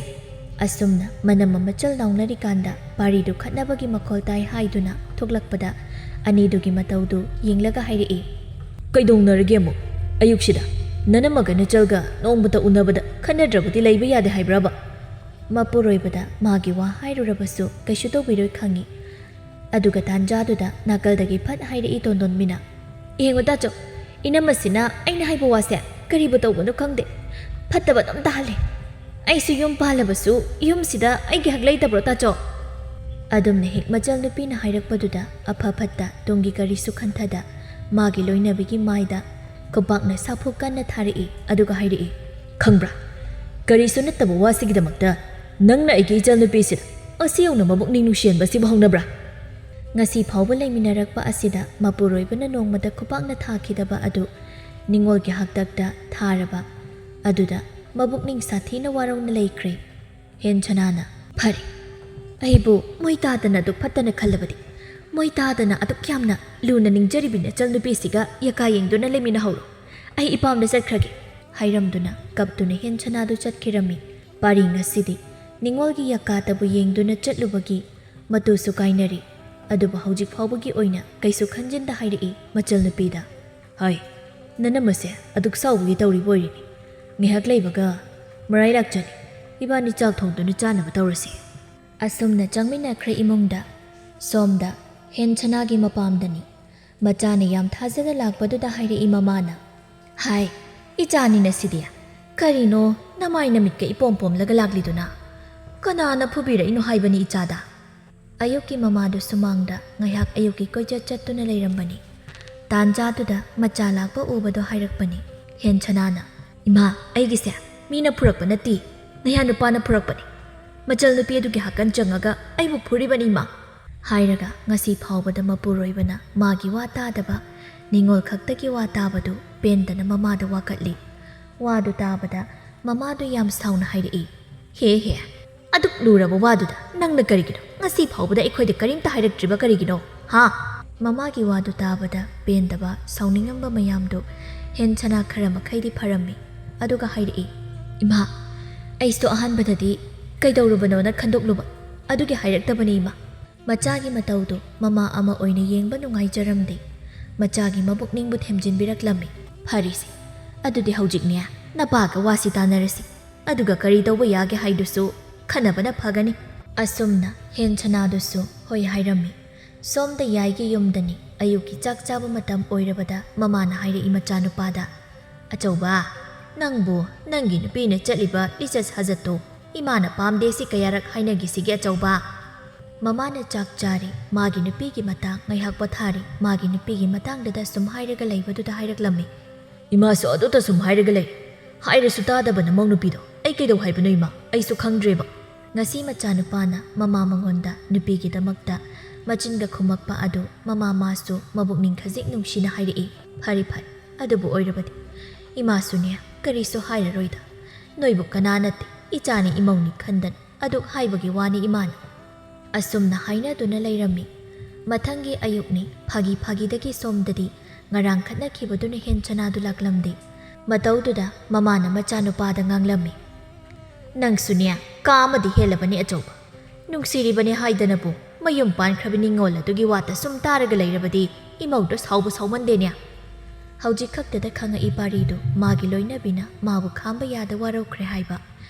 ꯑꯁꯨꯝꯅ ꯃꯅꯝꯃ ꯃꯆꯜ ꯂꯥꯎꯅꯔꯤꯀꯥꯟꯗ ꯄꯥꯔꯤꯗꯨ ꯈꯠꯅꯕꯒꯤ ꯃꯈꯣꯜ ꯇꯥꯏ ꯍꯥꯏꯗꯨꯅ ꯊꯣꯛꯂꯛꯄꯗ ꯑꯅꯤꯗꯨꯒꯤ ꯃꯇꯧꯗꯨ ꯌꯦꯡꯂꯒ ꯍꯥꯏꯔꯛꯏ꯫ "ꯀꯩꯗꯧꯅꯔꯒꯦ ꯑꯃꯨꯛ? ꯑꯌꯨꯛꯁꯤꯗ ꯅꯅꯝꯃꯒ ꯅꯆꯜꯒ ꯅꯣꯡꯃꯇ ꯎꯅꯕꯗ ꯈꯠꯅꯗ꯭ꯔꯕꯗꯤ ꯂꯩꯕ ꯌꯥꯗꯦ ꯍꯥꯏꯕ꯭ꯔꯕ?" ꯃꯄꯨꯔꯣꯏꯕꯗ ꯃꯥꯒꯤ ꯋꯥ ꯍꯥꯏꯔꯨꯔꯕꯁꯨ ꯀꯩꯁꯨ ꯇꯧꯕꯤꯔꯣꯏ ꯈꯪꯏ꯫ ꯑꯗꯨꯒ ꯇꯥꯟꯖꯥꯗꯨꯗ ꯅꯥꯀꯜꯗꯒꯤ ꯐꯠ ꯍꯥꯏꯔꯛꯏ ꯇꯣꯟꯗꯣꯟꯕꯤꯅ꯫ "ꯌꯦꯡꯉꯨ ꯇꯥꯆꯧ, ꯏꯅꯝꯃꯁꯤꯅ ꯑꯩꯅ ꯍꯥꯏꯕ ꯋꯥꯁꯦ ꯀꯔꯤꯕꯨ ꯇꯧꯕꯅꯣ ꯈꯪꯗꯦ꯫ ꯐꯠꯇꯕ ꯑꯗꯨꯝ ꯇꯥꯍꯜꯂꯦ꯫ ꯑꯩꯁꯨ ꯌꯨꯝ ꯄꯥꯜꯂꯕꯁꯨ ꯌꯨꯝꯁꯤꯗ ꯑꯩꯒꯤ ꯍꯛ ꯂꯩꯇꯕ꯭ꯔꯣ ꯇꯥꯆꯧ?" ꯑꯗꯨꯝꯅ ꯍꯦꯛ ꯃꯆꯜ ꯅꯨꯄꯤꯅ ꯍꯥꯏꯔꯛꯄꯗꯨꯗ ꯑꯐ ꯐꯠꯇ ꯇꯨꯡꯒꯤ ꯀꯔꯤꯁꯨ ꯈꯟꯊꯗ ꯃꯥꯒꯤ ꯂꯣꯏꯅꯕꯤꯒꯤ ꯃꯥꯏꯗ ꯈꯨꯄꯥꯛꯅ ꯁꯥꯐꯨ ꯀꯟꯅ ꯊꯥꯔꯛꯏ꯫ ꯑꯗꯨꯒ ꯍꯥꯏꯔꯛꯏ, "ꯈꯪꯕ꯭ꯔꯥ? ꯀꯔꯤꯁꯨ ꯅꯠꯇꯕ ꯋꯥꯁꯤꯒꯤꯗꯃꯛꯇ ꯅꯪꯅ ꯑꯩꯒꯤ ꯏꯆꯜꯅꯨꯄꯤꯁꯤꯗ ꯑꯁꯤ ꯌꯧꯅ ꯃꯕꯨꯛꯅꯤꯡ ꯅꯨꯡꯁꯤꯍꯟꯕꯁꯤꯕꯨ ꯍꯧꯅꯕ꯭ꯔꯥ?" ꯉꯁꯤ ꯐꯥꯎꯕ ꯂꯩꯃꯤꯟꯅꯔꯛꯄ ꯑꯁꯤꯗ ꯃꯄꯨꯔꯣꯏꯕꯅ ꯅꯣꯡꯃꯗ ꯈꯨꯄꯥꯛꯅ ꯊꯥꯈꯤꯗꯕ ꯑꯗꯨ ꯅꯤꯉꯣꯜꯒꯤ ꯍꯥꯛꯇꯛꯇ ꯊꯥꯔꯕ ꯑꯗꯨꯗ ꯃꯕꯨꯛꯅꯤꯡ ꯁꯥꯊꯤꯅ ꯋꯥꯔꯧꯅ ꯂꯩꯈ꯭ꯔꯦ꯫ ꯍꯦꯟ ꯁꯅꯥꯅ, "ꯐꯔꯦ, ꯑꯩꯕꯨ ꯃꯣꯏ ꯇꯥꯗꯅ ꯑꯗꯨꯛ ꯐꯠꯇꯅ ꯈꯜꯂꯕꯗꯤ, ꯃꯣꯏ ꯇꯥꯗꯅ ꯑꯗꯨꯛ ꯌꯥꯝꯅ ꯂꯨꯅ ꯅꯤꯡꯖꯔꯤꯕꯤ ꯅꯆꯜ ꯅꯨꯄꯤꯁꯤꯒ ꯌꯥꯀꯥ ꯌꯦꯡꯗꯨꯅ ꯂꯩꯃꯤꯟꯅꯍꯧꯔꯣ꯫ ꯑꯩ ꯏꯄꯥꯝꯗ ꯆꯠꯈ꯭ꯔꯒꯦ," ꯍꯥꯏꯔꯝꯗꯨꯅ ꯀꯞꯇꯨꯅ ꯍꯦꯟ ꯁꯅꯥꯗꯨ ꯆꯠꯈꯤꯔꯝꯃꯤ꯫ ꯄꯥꯔꯤ ꯉꯁꯤꯗꯤ ꯅꯤꯉꯣꯜꯒꯤ ꯌꯥꯀꯥꯇꯕꯨ ꯌꯦꯡꯗꯨꯅ ꯆꯠꯂꯨꯕꯒꯤ ꯃꯇꯨꯁꯨ ꯀꯥꯏꯅꯔꯤ꯫ ꯑꯗꯨꯕꯨ ꯍꯧꯖꯤꯛ ꯐꯥꯎꯕꯒꯤ ꯑꯣꯏꯅ ꯀꯩꯁꯨ ꯈꯟꯖꯤꯟꯗ ꯍꯥꯏꯔꯛꯏ ꯃꯆꯜ ꯅꯨꯄꯤꯗ, "ꯍꯥꯏ, ꯅꯅꯝꯃꯁꯦ ꯑꯗꯨꯛ ꯁꯥꯎꯕꯒꯤ ꯇꯧꯔꯤꯕ ꯑꯣꯏꯔꯤꯅꯤ꯫ ꯉꯥꯏꯍꯥꯛ ꯂꯩꯕꯒ ꯃꯔꯥꯏ ꯂꯥꯛꯆꯅꯤ꯫ ꯏꯕꯥꯅꯤ ꯆꯥꯛ ꯊꯣꯡꯗꯨꯅ ꯆꯥꯅꯕ ꯇꯧꯔꯁꯤ꯫" ꯑꯁꯨꯝꯅ ꯆꯪꯃꯤꯟꯅꯈ꯭ꯔꯦ ꯏꯃꯨꯡꯗ꯫ ꯁꯣꯝꯗ ꯍꯦꯟ ꯁꯅꯥꯒꯤ ꯃꯄꯥꯝꯗꯅꯤ꯫ ꯃꯆꯥꯅ ꯌꯥꯝ ꯊꯥꯖꯅ ꯂꯥꯛꯄꯗꯨꯗ ꯍꯥꯏꯔꯛꯏ ꯃꯃꯥꯅ, "ꯍꯥꯏ, ꯏꯆꯥꯅꯤꯅ ꯁꯤꯗꯤ꯫ ꯀꯔꯤꯅꯣ ꯅꯃꯥꯏ ꯅꯃꯤꯠꯀ ꯏꯄꯣꯝ ꯄꯣꯝꯂꯒ ꯂꯥꯛꯂꯤꯗꯨꯅ? ꯀꯅꯥꯅ ꯐꯨꯕꯤꯔꯛꯏꯅꯣ ꯍꯥꯏꯕꯅꯤ ꯏꯆꯥꯗ?" ꯑꯌꯨꯛꯀꯤ ꯃꯃꯥꯗꯨ ꯁꯨꯃꯥꯡꯗ ꯉꯥꯏꯍꯥꯛ ꯑꯌꯨꯛꯀꯤ ꯀꯣꯏꯆꯠ ꯆꯠꯇꯨꯅ ꯂꯩꯔꯝꯕꯅꯤ꯫ ꯇꯥꯟꯖꯥꯗꯨꯗ ꯃꯆꯥ ꯂꯥꯛꯄ ꯎꯕꯗꯣ ꯍꯥꯏꯔꯛꯄꯅꯤ꯫ ꯍꯦꯟ ꯁꯅꯥꯅ, "ꯏꯃꯥ, ꯑꯩꯒꯤꯁꯦ ꯃꯤꯅ ꯐꯨꯔꯛꯄ ꯅꯠꯇꯦ, ꯅꯌꯥ ꯅꯨꯄꯥꯅ ꯐꯨꯔꯛꯄꯅꯤ꯫ ꯃꯆꯜ ꯅꯨꯄꯤ ꯑꯗꯨꯒꯤ ꯍꯥꯀꯟ ꯆꯪꯉꯒ ꯑꯩꯕꯨ ꯐꯨꯔꯤꯕꯅꯤ, ꯏꯃꯥ!" ꯍꯥꯏꯔꯒ ꯉꯁꯤ ꯐꯥꯎꯕꯗ ꯃꯄꯨꯔꯣꯏꯕꯅ ꯃꯥꯒꯤ ꯋꯥ ꯇꯥꯗꯕ, ꯅꯤꯉꯣꯜ ꯈꯛꯇꯒꯤ ꯋꯥ ꯇꯥꯕꯗꯨ ꯄꯦꯟꯗꯅ ꯃꯃꯥꯗ ꯋꯥꯀꯠꯂꯤ꯫ ꯋꯥꯗꯨ ꯇꯥꯕꯗ ꯃꯃꯥꯗꯨ ꯌꯥꯝ ꯁꯥꯎꯅ ꯍꯥꯏꯔꯛꯏ, "ꯍꯦ ꯍꯦ, ꯑꯗꯨꯛ ꯂꯨꯔꯕ ꯋꯥꯗꯨꯗ ꯅꯪꯅ ꯀꯔꯤꯒꯤꯅꯣ ꯉꯁꯤ ꯐꯥꯎꯕꯗ ꯑꯩꯈꯣꯏꯗ ꯀꯔꯤꯝꯇ ꯍꯥꯏꯔꯛꯇ꯭ꯔꯤꯕ ꯀꯔꯤꯒꯤꯅꯣ, ꯍꯥ?" ꯃꯃꯥꯒꯤ ꯋꯥꯗꯨ ꯇꯥꯕꯗ ꯄꯦꯟꯗꯕ, ꯁꯥꯎꯅꯤꯡꯉꯝꯕ ꯃꯌꯥꯝꯗꯨ ꯍꯦꯟ ꯁꯅꯥ ꯈꯔ ꯃꯈꯩꯗꯤ ꯐꯔꯝꯃꯤ꯫ ꯑꯗꯨꯒ ꯍꯥꯏꯔꯛꯏ, "ꯏꯃꯥ, ꯑꯩꯁꯨ ꯑꯍꯥꯟꯕꯗꯗꯤ ꯀꯩꯗꯧꯔꯨꯕꯅꯣꯅ ꯈꯟꯗꯣꯛꯂꯨꯕ ꯑꯗꯨꯒꯤ ꯍꯥꯏꯔꯛꯇꯕꯅꯤ, ꯏꯃꯥ꯫" ꯃꯆꯥꯒꯤ ꯃꯇꯧꯗꯨ ꯃꯃꯥ ꯑꯃ ꯑꯣꯏꯅ ꯌꯦꯡꯕ ꯅꯨꯡꯉꯥꯏꯖꯔꯝꯗꯦ꯫ ꯃꯆꯥꯒꯤ ꯃꯕꯨꯛꯅꯤꯡꯕꯨ ꯊꯦꯝꯖꯤꯟꯕꯤꯔꯛꯂꯝꯃꯤ꯫ "ꯐꯔꯦꯁꯦ, ꯑꯗꯨꯗꯤ ꯍꯧꯖꯤꯛꯅꯦ ꯅꯄꯥꯒ ꯋꯥꯁꯤ ꯇꯥꯟꯅꯔꯁꯤ꯫ ꯑꯗꯨꯒ ꯀꯔꯤ ꯇꯧꯕ ꯌꯥꯒꯦ ꯍꯥꯏꯗꯨꯁꯨ ꯈꯟꯅꯕꯅ ꯐꯒꯅꯤ꯫" ꯑꯁꯨꯝꯅ ꯍꯦꯟ ꯁꯅꯥꯗꯨꯁꯨ ꯍꯣꯏ ꯍꯥꯏꯔꯝꯃꯤ꯫ ꯁꯣꯝꯗ ꯌꯥꯏꯒꯤ ꯌꯨꯝꯗꯅꯤ꯫ ꯑꯌꯨꯛꯀꯤ ꯆꯥꯛ ꯆꯥꯕ ꯃꯇꯝ ꯑꯣꯏꯔꯕꯗ ꯃꯃꯥꯅ ꯍꯥꯏꯔꯛꯏ ꯃꯆꯥꯅꯨꯄꯥꯗ, "ꯑꯆꯧꯕ, ꯅꯪꯕꯨ ꯅꯪꯒꯤ ꯅꯨꯄꯤꯅ ꯆꯠꯂꯤꯕ ꯂꯤꯆꯠ ꯁꯥꯖꯠꯇꯣ ꯏꯃꯥꯅ ꯄꯥꯝꯗꯦ ꯁꯤ ꯀꯌꯥꯔꯛ ꯍꯥꯏꯅꯈꯤꯁꯤꯒꯦ ꯑꯆꯧꯕ?" ꯃꯃꯥꯅ ꯆꯥꯛ ꯆꯥꯔꯤ, ꯃꯥꯒꯤ ꯅꯨꯄꯤꯒꯤ ꯃꯇꯥꯡ ꯉꯥꯏꯍꯥꯛ ꯄꯣꯊꯥꯔꯤ, ꯃꯥꯒꯤ ꯅꯨꯄꯤꯒꯤ ꯃꯇꯥꯡꯗꯨꯗ ꯁꯨꯝ ꯍꯥꯏꯔꯒ ꯂꯩꯕꯗꯨꯗ ꯍꯥꯏꯔꯛꯂꯝꯃꯤ꯫ "ꯏꯃꯥꯁꯨ ꯑꯗꯨꯗ ꯁꯨꯝ ꯍꯥꯏꯔꯒ ꯂꯩ, ꯍꯥꯏꯔꯁꯨ ꯇꯥꯗꯕ ꯅꯃꯧ ꯅꯨꯄꯤꯗꯣ꯫ ꯑꯩ ꯀꯩꯗꯧ ꯍꯥꯏꯕꯅꯣ ꯏꯃꯥ, ꯑꯩꯁꯨ ꯈꯪꯗ꯭ꯔꯦꯕ"꯫ ꯉꯁꯤ ꯃꯆꯥꯅꯨꯄꯥꯅ ꯃꯃꯥ ꯃꯉꯣꯟꯗ ꯅꯨꯄꯤꯒꯤꯗꯃꯛꯇ ꯃꯆꯤꯟꯒ ꯈꯨꯝꯃꯛꯄ ꯑꯗꯨ ꯃꯃꯥ ꯃꯥꯁꯨ ꯃꯕꯨꯛꯅꯤꯡ ꯈꯖꯤꯛ ꯅꯨꯡꯁꯤꯅ ꯍꯥꯏꯔꯛꯏ꯫ "ꯐꯔꯦ ꯐꯔꯦ, ꯑꯗꯨꯕꯨ ꯑꯣꯏꯔꯕꯗꯤ ꯏꯃꯥꯁꯨꯅꯦ ꯀꯔꯤꯁꯨ ꯍꯥꯏꯔꯔꯣꯏꯗ꯫ ꯅꯣꯏꯕꯨ ꯀꯅꯥ ꯅꯠꯇꯦ, ꯏꯆꯥꯅꯤ ꯏꯃꯧꯅꯤ ꯈꯟꯗꯅ ꯑꯗꯨꯛ ꯍꯥꯏꯕꯒꯤ ꯋꯥꯅꯤ ꯏꯃꯥꯅ"꯫ ꯑꯁꯨꯝꯅ ꯍꯥꯏꯅꯗꯨꯅ ꯂꯩꯔꯝꯃꯤ꯫ ꯃꯊꯪꯒꯤ ꯑꯌꯨꯛꯅꯤ, ꯐꯥꯒꯤ ꯐꯥꯒꯤꯗꯒꯤ ꯁꯣꯝꯗꯗꯤ ꯉꯔꯥꯡ ꯈꯠꯅꯈꯤꯕꯗꯨꯅ ꯍꯦꯟ ꯆꯅꯥꯗꯨ ꯂꯥꯛꯂꯝꯗꯦ꯫ ꯃꯇꯧꯗꯨꯗ ꯃꯃꯥꯅ ꯃꯆꯥꯅꯨꯄꯥꯗ ꯉꯥꯡꯂꯝꯃꯤ꯫ "ꯅꯪꯁꯨꯅꯦ, ꯀꯥ ꯑꯃꯗꯤ ꯍꯦꯜꯂꯕꯅꯤ ꯑꯆꯧꯕ꯫ ꯅꯨꯡꯁꯤꯔꯤꯕꯅꯤ ꯍꯥꯏꯗꯅꯕꯨ ꯃꯌꯨꯝ ꯄꯥꯟꯈ꯭ꯔꯕꯤ ꯅꯤꯡꯉꯣꯜ ꯑꯗꯨꯒꯤ ꯋꯥꯇ ꯁꯨꯝ ꯇꯥꯔꯒ ꯂꯩꯔꯕꯗꯤ ꯏꯃꯧꯗꯣ ꯁꯥꯎꯕ ꯁꯥꯎꯃꯟꯗꯦꯅꯦ"꯫ ꯍꯧꯖꯤꯛ ꯈꯛꯇꯗ ꯈꯪꯉꯛꯏ ꯄꯥꯔꯤꯗꯨ ꯃꯥꯒꯤ ꯂꯣꯏꯅꯕꯤꯅ ꯃꯥꯕꯨ ꯈꯥꯝꯕ ꯌꯥꯗ ꯋꯥꯔꯧꯈ꯭ꯔꯦ ꯍꯥꯏꯕ꯫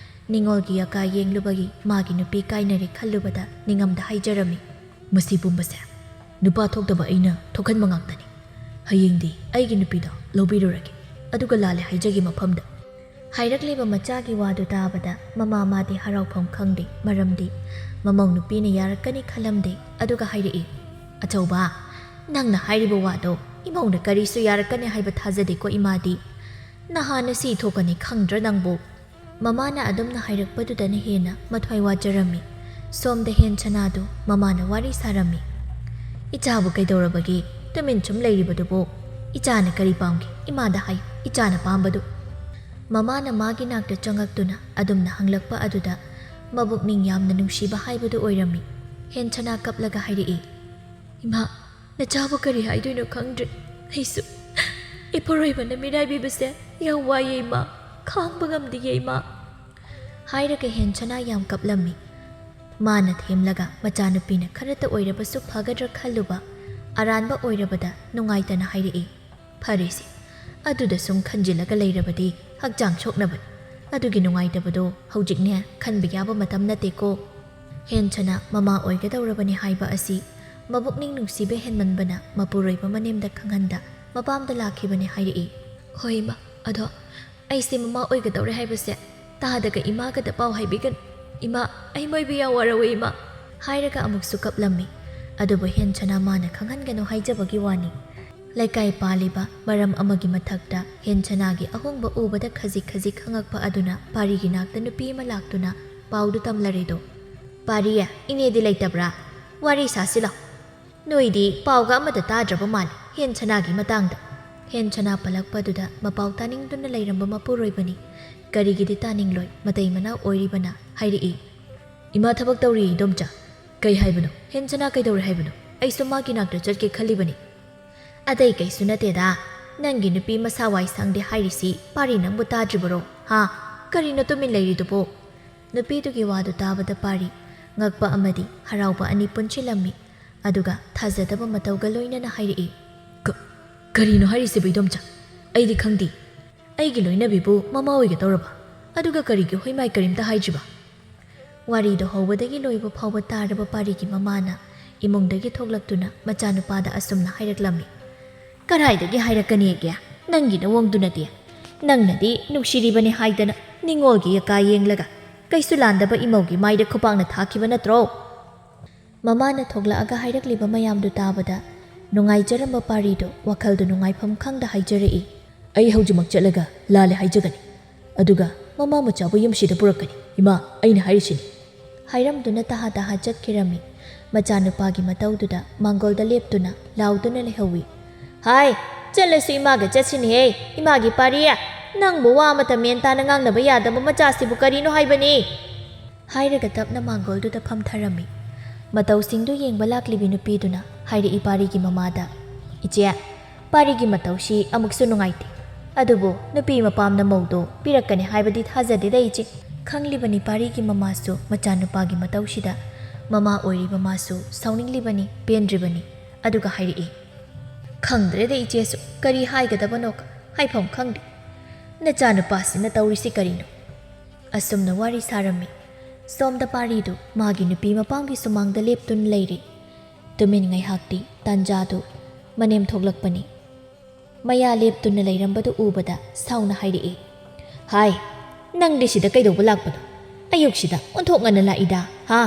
ꯅꯤꯡꯉꯣꯜꯒꯤ ꯑꯀꯥ ꯌꯦꯡꯂꯨꯕꯒꯤ ꯃꯥꯒꯤ ꯅꯨꯄꯤ ꯀꯥꯏꯅꯔꯦ ꯈꯜꯂꯨꯕꯗ ꯅꯤꯡꯉꯝꯗ ꯍꯥꯏꯖꯔꯝꯃꯤ꯫ "ꯃꯁꯤ ꯄꯨꯝꯕꯁꯦ ꯅꯨꯄꯥ ꯊꯣꯛꯇꯕ ꯑꯩꯅ ꯊꯣꯛꯍꯟꯕ ꯉꯥꯛꯇꯅꯤ꯫ ꯍꯌꯦꯡꯗꯤ ꯑꯩꯒꯤ ꯅꯨꯄꯤꯗꯣ ꯂꯧꯕꯤꯔꯨꯔꯒꯦ, ꯑꯗꯨꯒ ꯂꯥꯜꯂꯦ ꯍꯥꯏꯖꯒꯦ ꯃꯐꯝꯗ"꯫ ꯍꯥꯏꯔꯛꯂꯤꯕ ꯃꯆꯥꯒꯤ ꯋꯥꯗꯨ ꯇꯥꯕꯗ ꯃꯃꯥ ꯃꯥꯗꯤ ꯍꯔꯥꯎꯐꯝ ꯈꯪꯗꯦ, ꯃꯔꯝꯗꯤ ꯃꯃꯧ ꯅꯨꯄꯤꯅ ꯌꯥꯔꯛꯀꯅꯤ ꯈꯜꯂꯝꯗꯦ꯫ ꯑꯗꯨꯒ ꯍꯥꯏꯔꯛꯏ, "ꯑꯆꯧꯕ, ꯅꯪꯅ ꯍꯥꯏꯔꯤꯕ ꯋꯥꯗꯣ ꯏꯃꯧꯅ ꯀꯔꯤꯁꯨ ꯌꯥꯔꯛꯀꯅꯤ ꯍꯥꯏꯕ ꯊꯥꯖꯗꯦꯀꯣ ꯏꯃꯥꯗꯤ꯫ ꯅꯍꯥꯟꯅ ꯁꯤ ꯊꯣꯛꯀꯅꯤ ꯈꯪꯗ꯭ꯔ ꯅꯪꯕꯨ?" ꯃꯃꯥꯅ ꯑꯗꯨꯝꯅ ꯍꯥꯏꯔꯛꯄꯗꯨꯗꯅ ꯍꯦꯟꯅ ꯃꯊ꯭ꯋꯥꯏ ꯋꯥꯖꯔꯝꯃꯤ꯫ ꯁꯣꯝꯗ ꯍꯦꯟ ꯁꯅꯥꯗꯨ ꯃꯃꯥꯅ ꯋꯥꯔꯤ ꯁꯥꯔꯝꯃꯤ꯫ "ꯏꯆꯥꯕꯨ ꯀꯩꯗꯧꯔꯕꯒꯦ? ꯇꯨꯃꯤꯟ ꯁꯨꯝ ꯂꯩꯔꯤꯕꯗꯨꯕꯨ? ꯏꯆꯥꯅ ꯀꯔꯤ ꯄꯥꯝꯒꯦ? ꯏꯃꯥꯗ ꯍꯥꯏ, ꯏꯆꯥꯅ ꯄꯥꯝꯕꯗꯨ"꯫ ꯃꯃꯥꯅ ꯃꯥꯒꯤ ꯅꯥꯛꯇ ꯆꯪꯉꯛꯇꯨꯅ ꯑꯗꯨꯝꯅ ꯍꯪꯂꯛꯄ ꯑꯗꯨꯗ ꯃꯕꯨꯛꯅꯤꯡ ꯌꯥꯝꯅ ꯅꯨꯡꯁꯤꯕ ꯍꯥꯏꯕꯗꯨ ꯑꯣꯏꯔꯝꯃꯤ꯫ ꯍꯦꯟ ꯁꯅꯥ ꯀꯞꯂꯒ ꯍꯥꯏꯔꯛꯏ, "ꯏꯃꯥ, ꯅꯆꯥꯕꯨ ꯀꯔꯤ ꯍꯥꯏꯗꯣꯏꯅꯣ ꯈꯪꯗ꯭ꯔꯦ꯫ ꯑꯩꯁꯨ ꯏꯄꯨꯔꯣꯏꯕꯅ ꯃꯤꯔꯥꯏꯕꯤꯕꯁꯦ ꯌꯥꯝ ꯋꯥꯏꯌꯦ ꯏꯃꯥ, ꯈꯥꯡꯕ ꯉꯝꯗꯤꯌꯦ ꯏꯃꯥ"꯫ ꯍꯥꯏꯔꯒ ꯍꯦꯟ ꯁꯅꯥ ꯌꯥꯝ ꯀꯞꯂꯝꯃꯤ꯫ ꯃꯥꯅ ꯊꯦꯝꯂꯒ ꯃꯆꯥꯅꯨꯄꯤꯅ ꯈꯔꯇ ꯑꯣꯏꯔꯕꯁꯨ ꯐꯒꯗ꯭ꯔꯥ ꯈꯜꯂꯨꯕ, ꯑꯔꯥꯟꯕ ꯑꯣꯏꯔꯕꯗ ꯅꯨꯡꯉꯥꯏꯇꯅ ꯍꯥꯏꯔꯛꯏ, "ꯐꯔꯦꯁꯦ, ꯑꯗꯨꯗ ꯁꯨꯝ ꯈꯟꯖꯤꯜꯂꯒ ꯂꯩꯔꯕꯗꯤ ꯍꯛꯆꯥꯡ ꯁꯣꯛꯅꯕꯅꯤ꯫ ꯑꯗꯨꯒꯤ ꯅꯨꯡꯉꯥꯏꯇꯕꯗꯣ ꯍꯧꯖꯤꯛꯅꯦ ꯈꯟꯕ ꯌꯥꯕ ꯃꯇꯝ ꯅꯠꯇꯦꯀꯣ"꯫ ꯍꯦꯟ ꯁꯅꯥ ꯃꯃꯥ ꯑꯣꯏꯒꯗꯧꯔꯕꯅꯤ ꯍꯥꯏꯕ ꯑꯁꯤ ꯃꯕꯨꯛꯅꯤꯡ ꯅꯨꯡꯁꯤꯕ ꯍꯦꯟꯃꯟꯕꯅ ꯃꯄꯨꯔꯣꯏꯕ ꯃꯅꯦꯝꯗ ꯈꯪꯍꯟꯗ ꯃꯄꯥꯝꯗ ꯂꯥꯛꯈꯤꯕꯅꯤ ꯍꯥꯏꯔꯛꯏ꯫ "ꯍꯣꯏ ꯏꯃꯥ, ꯑꯗꯣ ꯑꯩꯁꯦ ꯃꯃꯥ ꯑꯣꯏꯒꯗꯧꯔꯦ ꯍꯥꯏꯕꯁꯦ ꯇꯥꯗꯒ ꯏꯃꯥꯒꯗ ꯄꯥꯎ ꯍꯥꯏꯕꯤꯒꯅꯨ꯫ ꯏꯃꯥ, ꯑꯩ ꯃꯣꯏꯕꯨ ꯌꯥꯝ ꯋꯥꯔꯧꯋꯦ ꯏꯃꯥ"꯫ ꯍꯥꯏꯔꯒ ꯑꯃꯨꯛꯁꯨ ꯀꯞꯂꯝꯃꯤ꯫ ꯑꯗꯨꯕꯨ ꯍꯦꯟꯁꯅꯥ ꯃꯥꯅ ꯈꯪꯍꯟꯒꯅꯨ ꯍꯥꯏꯖꯕꯒꯤ ꯋꯥꯅꯤ꯫ ꯂꯩꯀꯥꯏ ꯄꯥꯜꯂꯤꯕ ꯃꯔꯝ ꯑꯃꯒꯤ ꯃꯊꯛꯇ ꯍꯦꯟꯁꯅꯥꯒꯤ ꯑꯍꯣꯡꯕ ꯎꯕꯗ ꯈꯖꯤꯛ ꯈꯖꯤꯛ ꯈꯉꯛꯄ ꯑꯗꯨꯅ ꯄꯥꯔꯤꯒꯤ ꯅꯥꯛꯇ ꯅꯨꯄꯤ ꯑꯃ ꯂꯥꯛꯇꯨꯅ ꯄꯥꯎꯗꯨ ꯇꯝꯂꯔꯦꯗꯣ꯫ "ꯄꯥꯔꯤ, ꯏꯅꯦꯗꯤ ꯂꯩꯇꯕ꯭ꯔꯥ? ꯋꯥꯔꯤ ꯁꯥꯁꯤꯂꯣ꯫ ꯅꯣꯏꯗꯤ ꯄꯥꯎꯒ ꯑꯃꯠꯇ ꯇꯥꯗ꯭ꯔꯕ ꯃꯥꯜꯂꯤ ꯍꯦꯟꯁꯅꯥꯒꯤ ꯃꯇꯥꯡꯗ꯫" ꯍꯦꯟꯁꯅꯥ ꯄꯜꯂꯛꯄꯗꯨꯗ ꯃꯄꯥꯎ ꯇꯥꯅꯤꯡꯗꯨꯅ ꯂꯩꯔꯝꯕ ꯃꯄꯨꯔꯣꯏꯕꯅꯤ꯫ ꯀꯔꯤꯒꯤꯗꯤ ꯇꯥꯅꯤꯡꯂꯣꯏ, ꯃꯇꯩ ꯃꯅꯥꯎ ꯑꯣꯏꯔꯤꯕꯅ ꯍꯥꯏꯔꯛꯏ꯫ "ꯏꯃꯥ ꯊꯕꯛ ꯇꯧꯔꯤ, ꯏꯗꯣꯝꯆꯥ꯫" "ꯀꯩ ꯍꯥꯏꯕꯅꯣ? ꯍꯦꯟꯁꯅꯥ ꯀꯩꯗꯧꯔꯦ ꯍꯥꯏꯕꯅꯣ? ꯑꯩꯁꯨ ꯃꯥꯒꯤ ꯅꯥꯛꯇ ꯆꯠꯀꯦ ꯈꯜꯂꯤꯕꯅꯤ꯫" "ꯑꯇꯩ ꯀꯩꯁꯨ ꯅꯠꯇꯦꯗ, ꯅꯪꯒꯤ ꯅꯨꯄꯤ ꯃꯁꯥ ꯋꯥꯏ ꯁꯪꯗꯦ ꯍꯥꯏꯔꯤꯁꯤ ꯄꯥꯔꯤ ꯅꯪꯕꯨ ꯇꯥꯗ꯭ꯔꯤꯕꯔꯣ? ꯍꯥ? ꯀꯔꯤꯅꯣ ꯇꯨꯃꯤꯟ ꯂꯩꯔꯤꯗꯨꯕꯣ?" ꯅꯨꯄꯤꯗꯨꯒꯤ ꯋꯥꯗꯨ ꯇꯥꯕꯗ ꯄꯥꯔꯤ ꯉꯛꯄ ꯑꯃꯗꯤ ꯍꯔꯥꯎꯕ ꯑꯅꯤ ꯄꯨꯟꯁꯤꯜꯂꯝꯃꯤ꯫ ꯑꯗꯨꯒ ꯊꯥꯖꯗꯕ ꯃꯇꯧꯒ ꯂꯣꯏꯅꯅ ꯍꯥꯏꯔꯛꯏ, "ꯀ-, ꯀꯔꯤꯅꯣ ꯍꯥꯏꯔꯤꯁꯤꯕꯨ, ꯏꯗꯣꯝꯆꯥ? ꯑꯩꯗꯤ ꯈꯪꯗꯦ꯫ ꯑꯩꯒꯤ ꯂꯣꯏꯅꯕꯤꯕꯨ ꯃꯃꯥ ꯑꯣꯏꯒꯗꯧꯔꯕ? ꯑꯗꯨꯒ ꯀꯔꯤꯒꯤ ꯍꯣꯏ ꯃꯥꯏ ꯀꯔꯤꯝꯇ ꯍꯥꯏꯗ꯭ꯔꯤꯕ?" ꯋꯥꯔꯤꯗꯣ ꯍꯧꯕꯗꯒꯤ ꯂꯣꯏꯕ ꯐꯥꯎꯕ ꯇꯥꯔꯕ ꯄꯥꯔꯤꯒꯤ ꯃꯃꯥꯅ ꯏꯃꯨꯡꯗꯒꯤ ꯊꯣꯛꯂꯛꯇꯨꯅ ꯃꯆꯥꯅꯨꯄꯥꯗ ꯑꯁꯨꯝꯅ ꯍꯥꯏꯔꯛꯂꯝꯃꯤ, "ꯀꯗꯥꯏꯗꯒꯤ ꯍꯥꯏꯔꯛꯀꯅꯤꯒꯦ? ꯅꯪꯒꯤ ꯅꯋꯣꯡꯗꯨꯅꯗꯤ꯫ ꯅꯪꯅꯗꯤ ꯅꯨꯡꯁꯤꯔꯤꯕꯅꯤ ꯍꯥꯏꯗꯅ ꯅꯤꯡꯉꯣꯜꯒꯤ ꯌꯀꯥ ꯌꯦꯡꯂꯒ ꯀꯩꯁꯨ ꯂꯥꯟꯗꯕ ꯏꯃꯧꯒꯤ ꯃꯥꯏꯗ ꯈꯨꯄꯥꯛꯅ ꯊꯥꯈꯤꯕ ꯅꯠꯇ꯭ꯔꯣ?" ꯃꯃꯥꯅ ꯊꯣꯛꯂꯛꯑꯒ ꯍꯥꯏꯔꯛꯂꯤꯕ ꯃꯌꯥꯝꯗꯨ ꯇꯥꯕꯗ ꯅꯨꯡꯉꯥꯏꯖꯔꯝꯕ ꯄꯥꯔꯤꯗꯨ ꯋꯥꯈꯜꯗꯨ ꯅꯨꯡꯉꯥꯏꯐꯝ ꯈꯪꯗ ꯍꯥꯏꯖꯔꯛꯏ, "ꯑꯩ ꯍꯧꯖꯤꯛꯃꯛ ꯆꯠꯂꯒ ꯂꯥꯜꯂꯦ ꯍꯥꯏꯖꯒꯅꯤ꯫ ꯑꯗꯨꯒ ꯃꯃꯥ ꯃꯆꯥꯕꯨ ꯌꯨꯝꯁꯤꯗ ꯄꯨꯔꯛꯀꯅꯤ, ꯏꯃꯥ, ꯑꯩꯅ ꯍꯥꯏꯔꯤꯁꯤꯅꯤ꯫" ꯍꯥꯏꯔꯝꯗꯨꯅ ꯇꯍꯥ ꯇꯍꯥ ꯆꯠꯈꯤꯔꯝꯃꯤ꯫ ꯃꯆꯥꯅꯨꯄꯥꯒꯤ ꯃꯇꯧꯗꯨꯗ ꯃꯥꯡꯒꯣꯜꯗ ꯂꯦꯞꯇꯨꯅ ꯂꯥꯎꯗꯨꯅ ꯂꯩꯍꯧꯏ, "ꯍꯥꯏ, ꯆꯠꯂꯁꯨ ꯏꯃꯥꯒ ꯆꯠꯁꯤꯅꯦꯍꯦ, ꯏꯃꯥꯒꯤ ꯄꯥꯔꯤ! ꯅꯪꯕꯨ ꯋꯥ ꯑꯃꯇ ꯃꯦꯟ ꯇꯥꯅ ꯉꯥꯡꯅꯕ ꯌꯥꯗꯕ ꯃꯆꯥꯁꯤꯕꯨ ꯀꯔꯤꯅꯣ ꯍꯥꯏꯕꯅꯤ?" ꯍꯥꯏꯔꯒ ꯇꯞꯅ ꯃꯥꯡꯒꯣꯜꯗꯨꯗ ꯐꯝꯊꯔꯝꯃꯤ꯫ ꯃꯇꯧꯁꯤꯡꯗꯨ ꯌꯦꯡꯕ ꯂꯥꯛꯂꯤꯕꯤ ꯅꯨꯄꯤꯗꯨꯅ ꯍꯥꯏꯔꯛꯏ ꯄꯥꯔꯤꯒꯤ ꯃꯃꯥꯗ, "ꯏꯆꯦ, ꯄꯥꯔꯤꯒꯤ ꯃꯇꯧꯁꯤ ꯑꯃꯨꯛꯁꯨ ꯅꯨꯡꯉꯥꯏꯇꯦ꯫ ꯑꯗꯨꯕꯨ ꯅꯨꯄꯤ ꯃꯄꯥꯝꯅ ꯃꯧꯗꯣ ꯄꯤꯔꯛꯀꯅꯤ ꯍꯥꯏꯕꯗꯤ ꯊꯥꯖꯗꯦꯗ, ꯏꯆꯦ꯫" ꯈꯪꯂꯤꯕꯅꯤ ꯄꯥꯔꯤꯒꯤ ꯃꯃꯥꯁꯨ ꯃꯆꯥꯅꯨꯄꯥꯒꯤ ꯃꯇꯧꯁꯤꯗ ꯃꯃꯥ ꯑꯣꯏꯔꯤꯕ ꯃꯥꯁꯨ ꯁꯥꯎꯅꯤꯡꯂꯤꯕꯅꯤ, ꯄꯦꯟꯗ꯭ꯔꯤꯕꯅꯤ꯫ ꯑꯗꯨꯒ ꯍꯥꯏꯔꯛꯏ, "ꯈꯪꯗ꯭ꯔꯦꯗ ꯏꯆꯦꯁꯨ, ꯀꯔꯤ ꯍꯥꯏꯒꯗꯕꯅꯣ ꯍꯥꯏꯐꯝ ꯈꯪꯗꯦ꯫ ꯅꯆꯥꯅꯨꯄꯥꯁꯤꯅ ꯇꯧꯔꯤꯁꯤ ꯀꯔꯤꯅꯣ?" ꯑꯁꯨꯝꯅ ꯋꯥꯔꯤ ꯁꯥꯔꯝꯃꯤ꯫ ꯁꯣꯝꯗ ꯄꯥꯔꯤꯗꯨ ꯃꯥꯒꯤ ꯅꯨꯄꯤ ꯃꯄꯥꯝꯒꯤ ꯁꯨꯃꯥꯡꯗ ꯂꯦꯞꯇꯨꯅ ꯂꯩꯔꯤ꯫ ꯇꯨꯃꯤꯟ ꯉꯥꯏꯍꯥꯛꯇꯤ ꯇꯥꯟꯖꯥꯗꯨ ꯃꯅꯦꯝ ꯊꯣꯛꯂꯛꯄꯅꯤ꯫ ꯃꯌꯥ ꯂꯦꯞꯇꯨꯅ ꯂꯩꯔꯝꯕꯗꯨ ꯎꯕꯗ ꯁꯥꯎꯅ ꯍꯥꯏꯔꯛꯏ, "ꯍꯥꯏ, ꯅꯪꯗꯤ ꯁꯤꯗ ꯀꯩꯗꯧꯕ ꯂꯥꯛꯄꯅꯣ? ꯑꯌꯨꯛꯁꯤꯗ ꯑꯣꯟꯊꯣꯛ ꯉꯟꯅ ꯂꯥꯛꯏꯗ, ꯍꯥ?"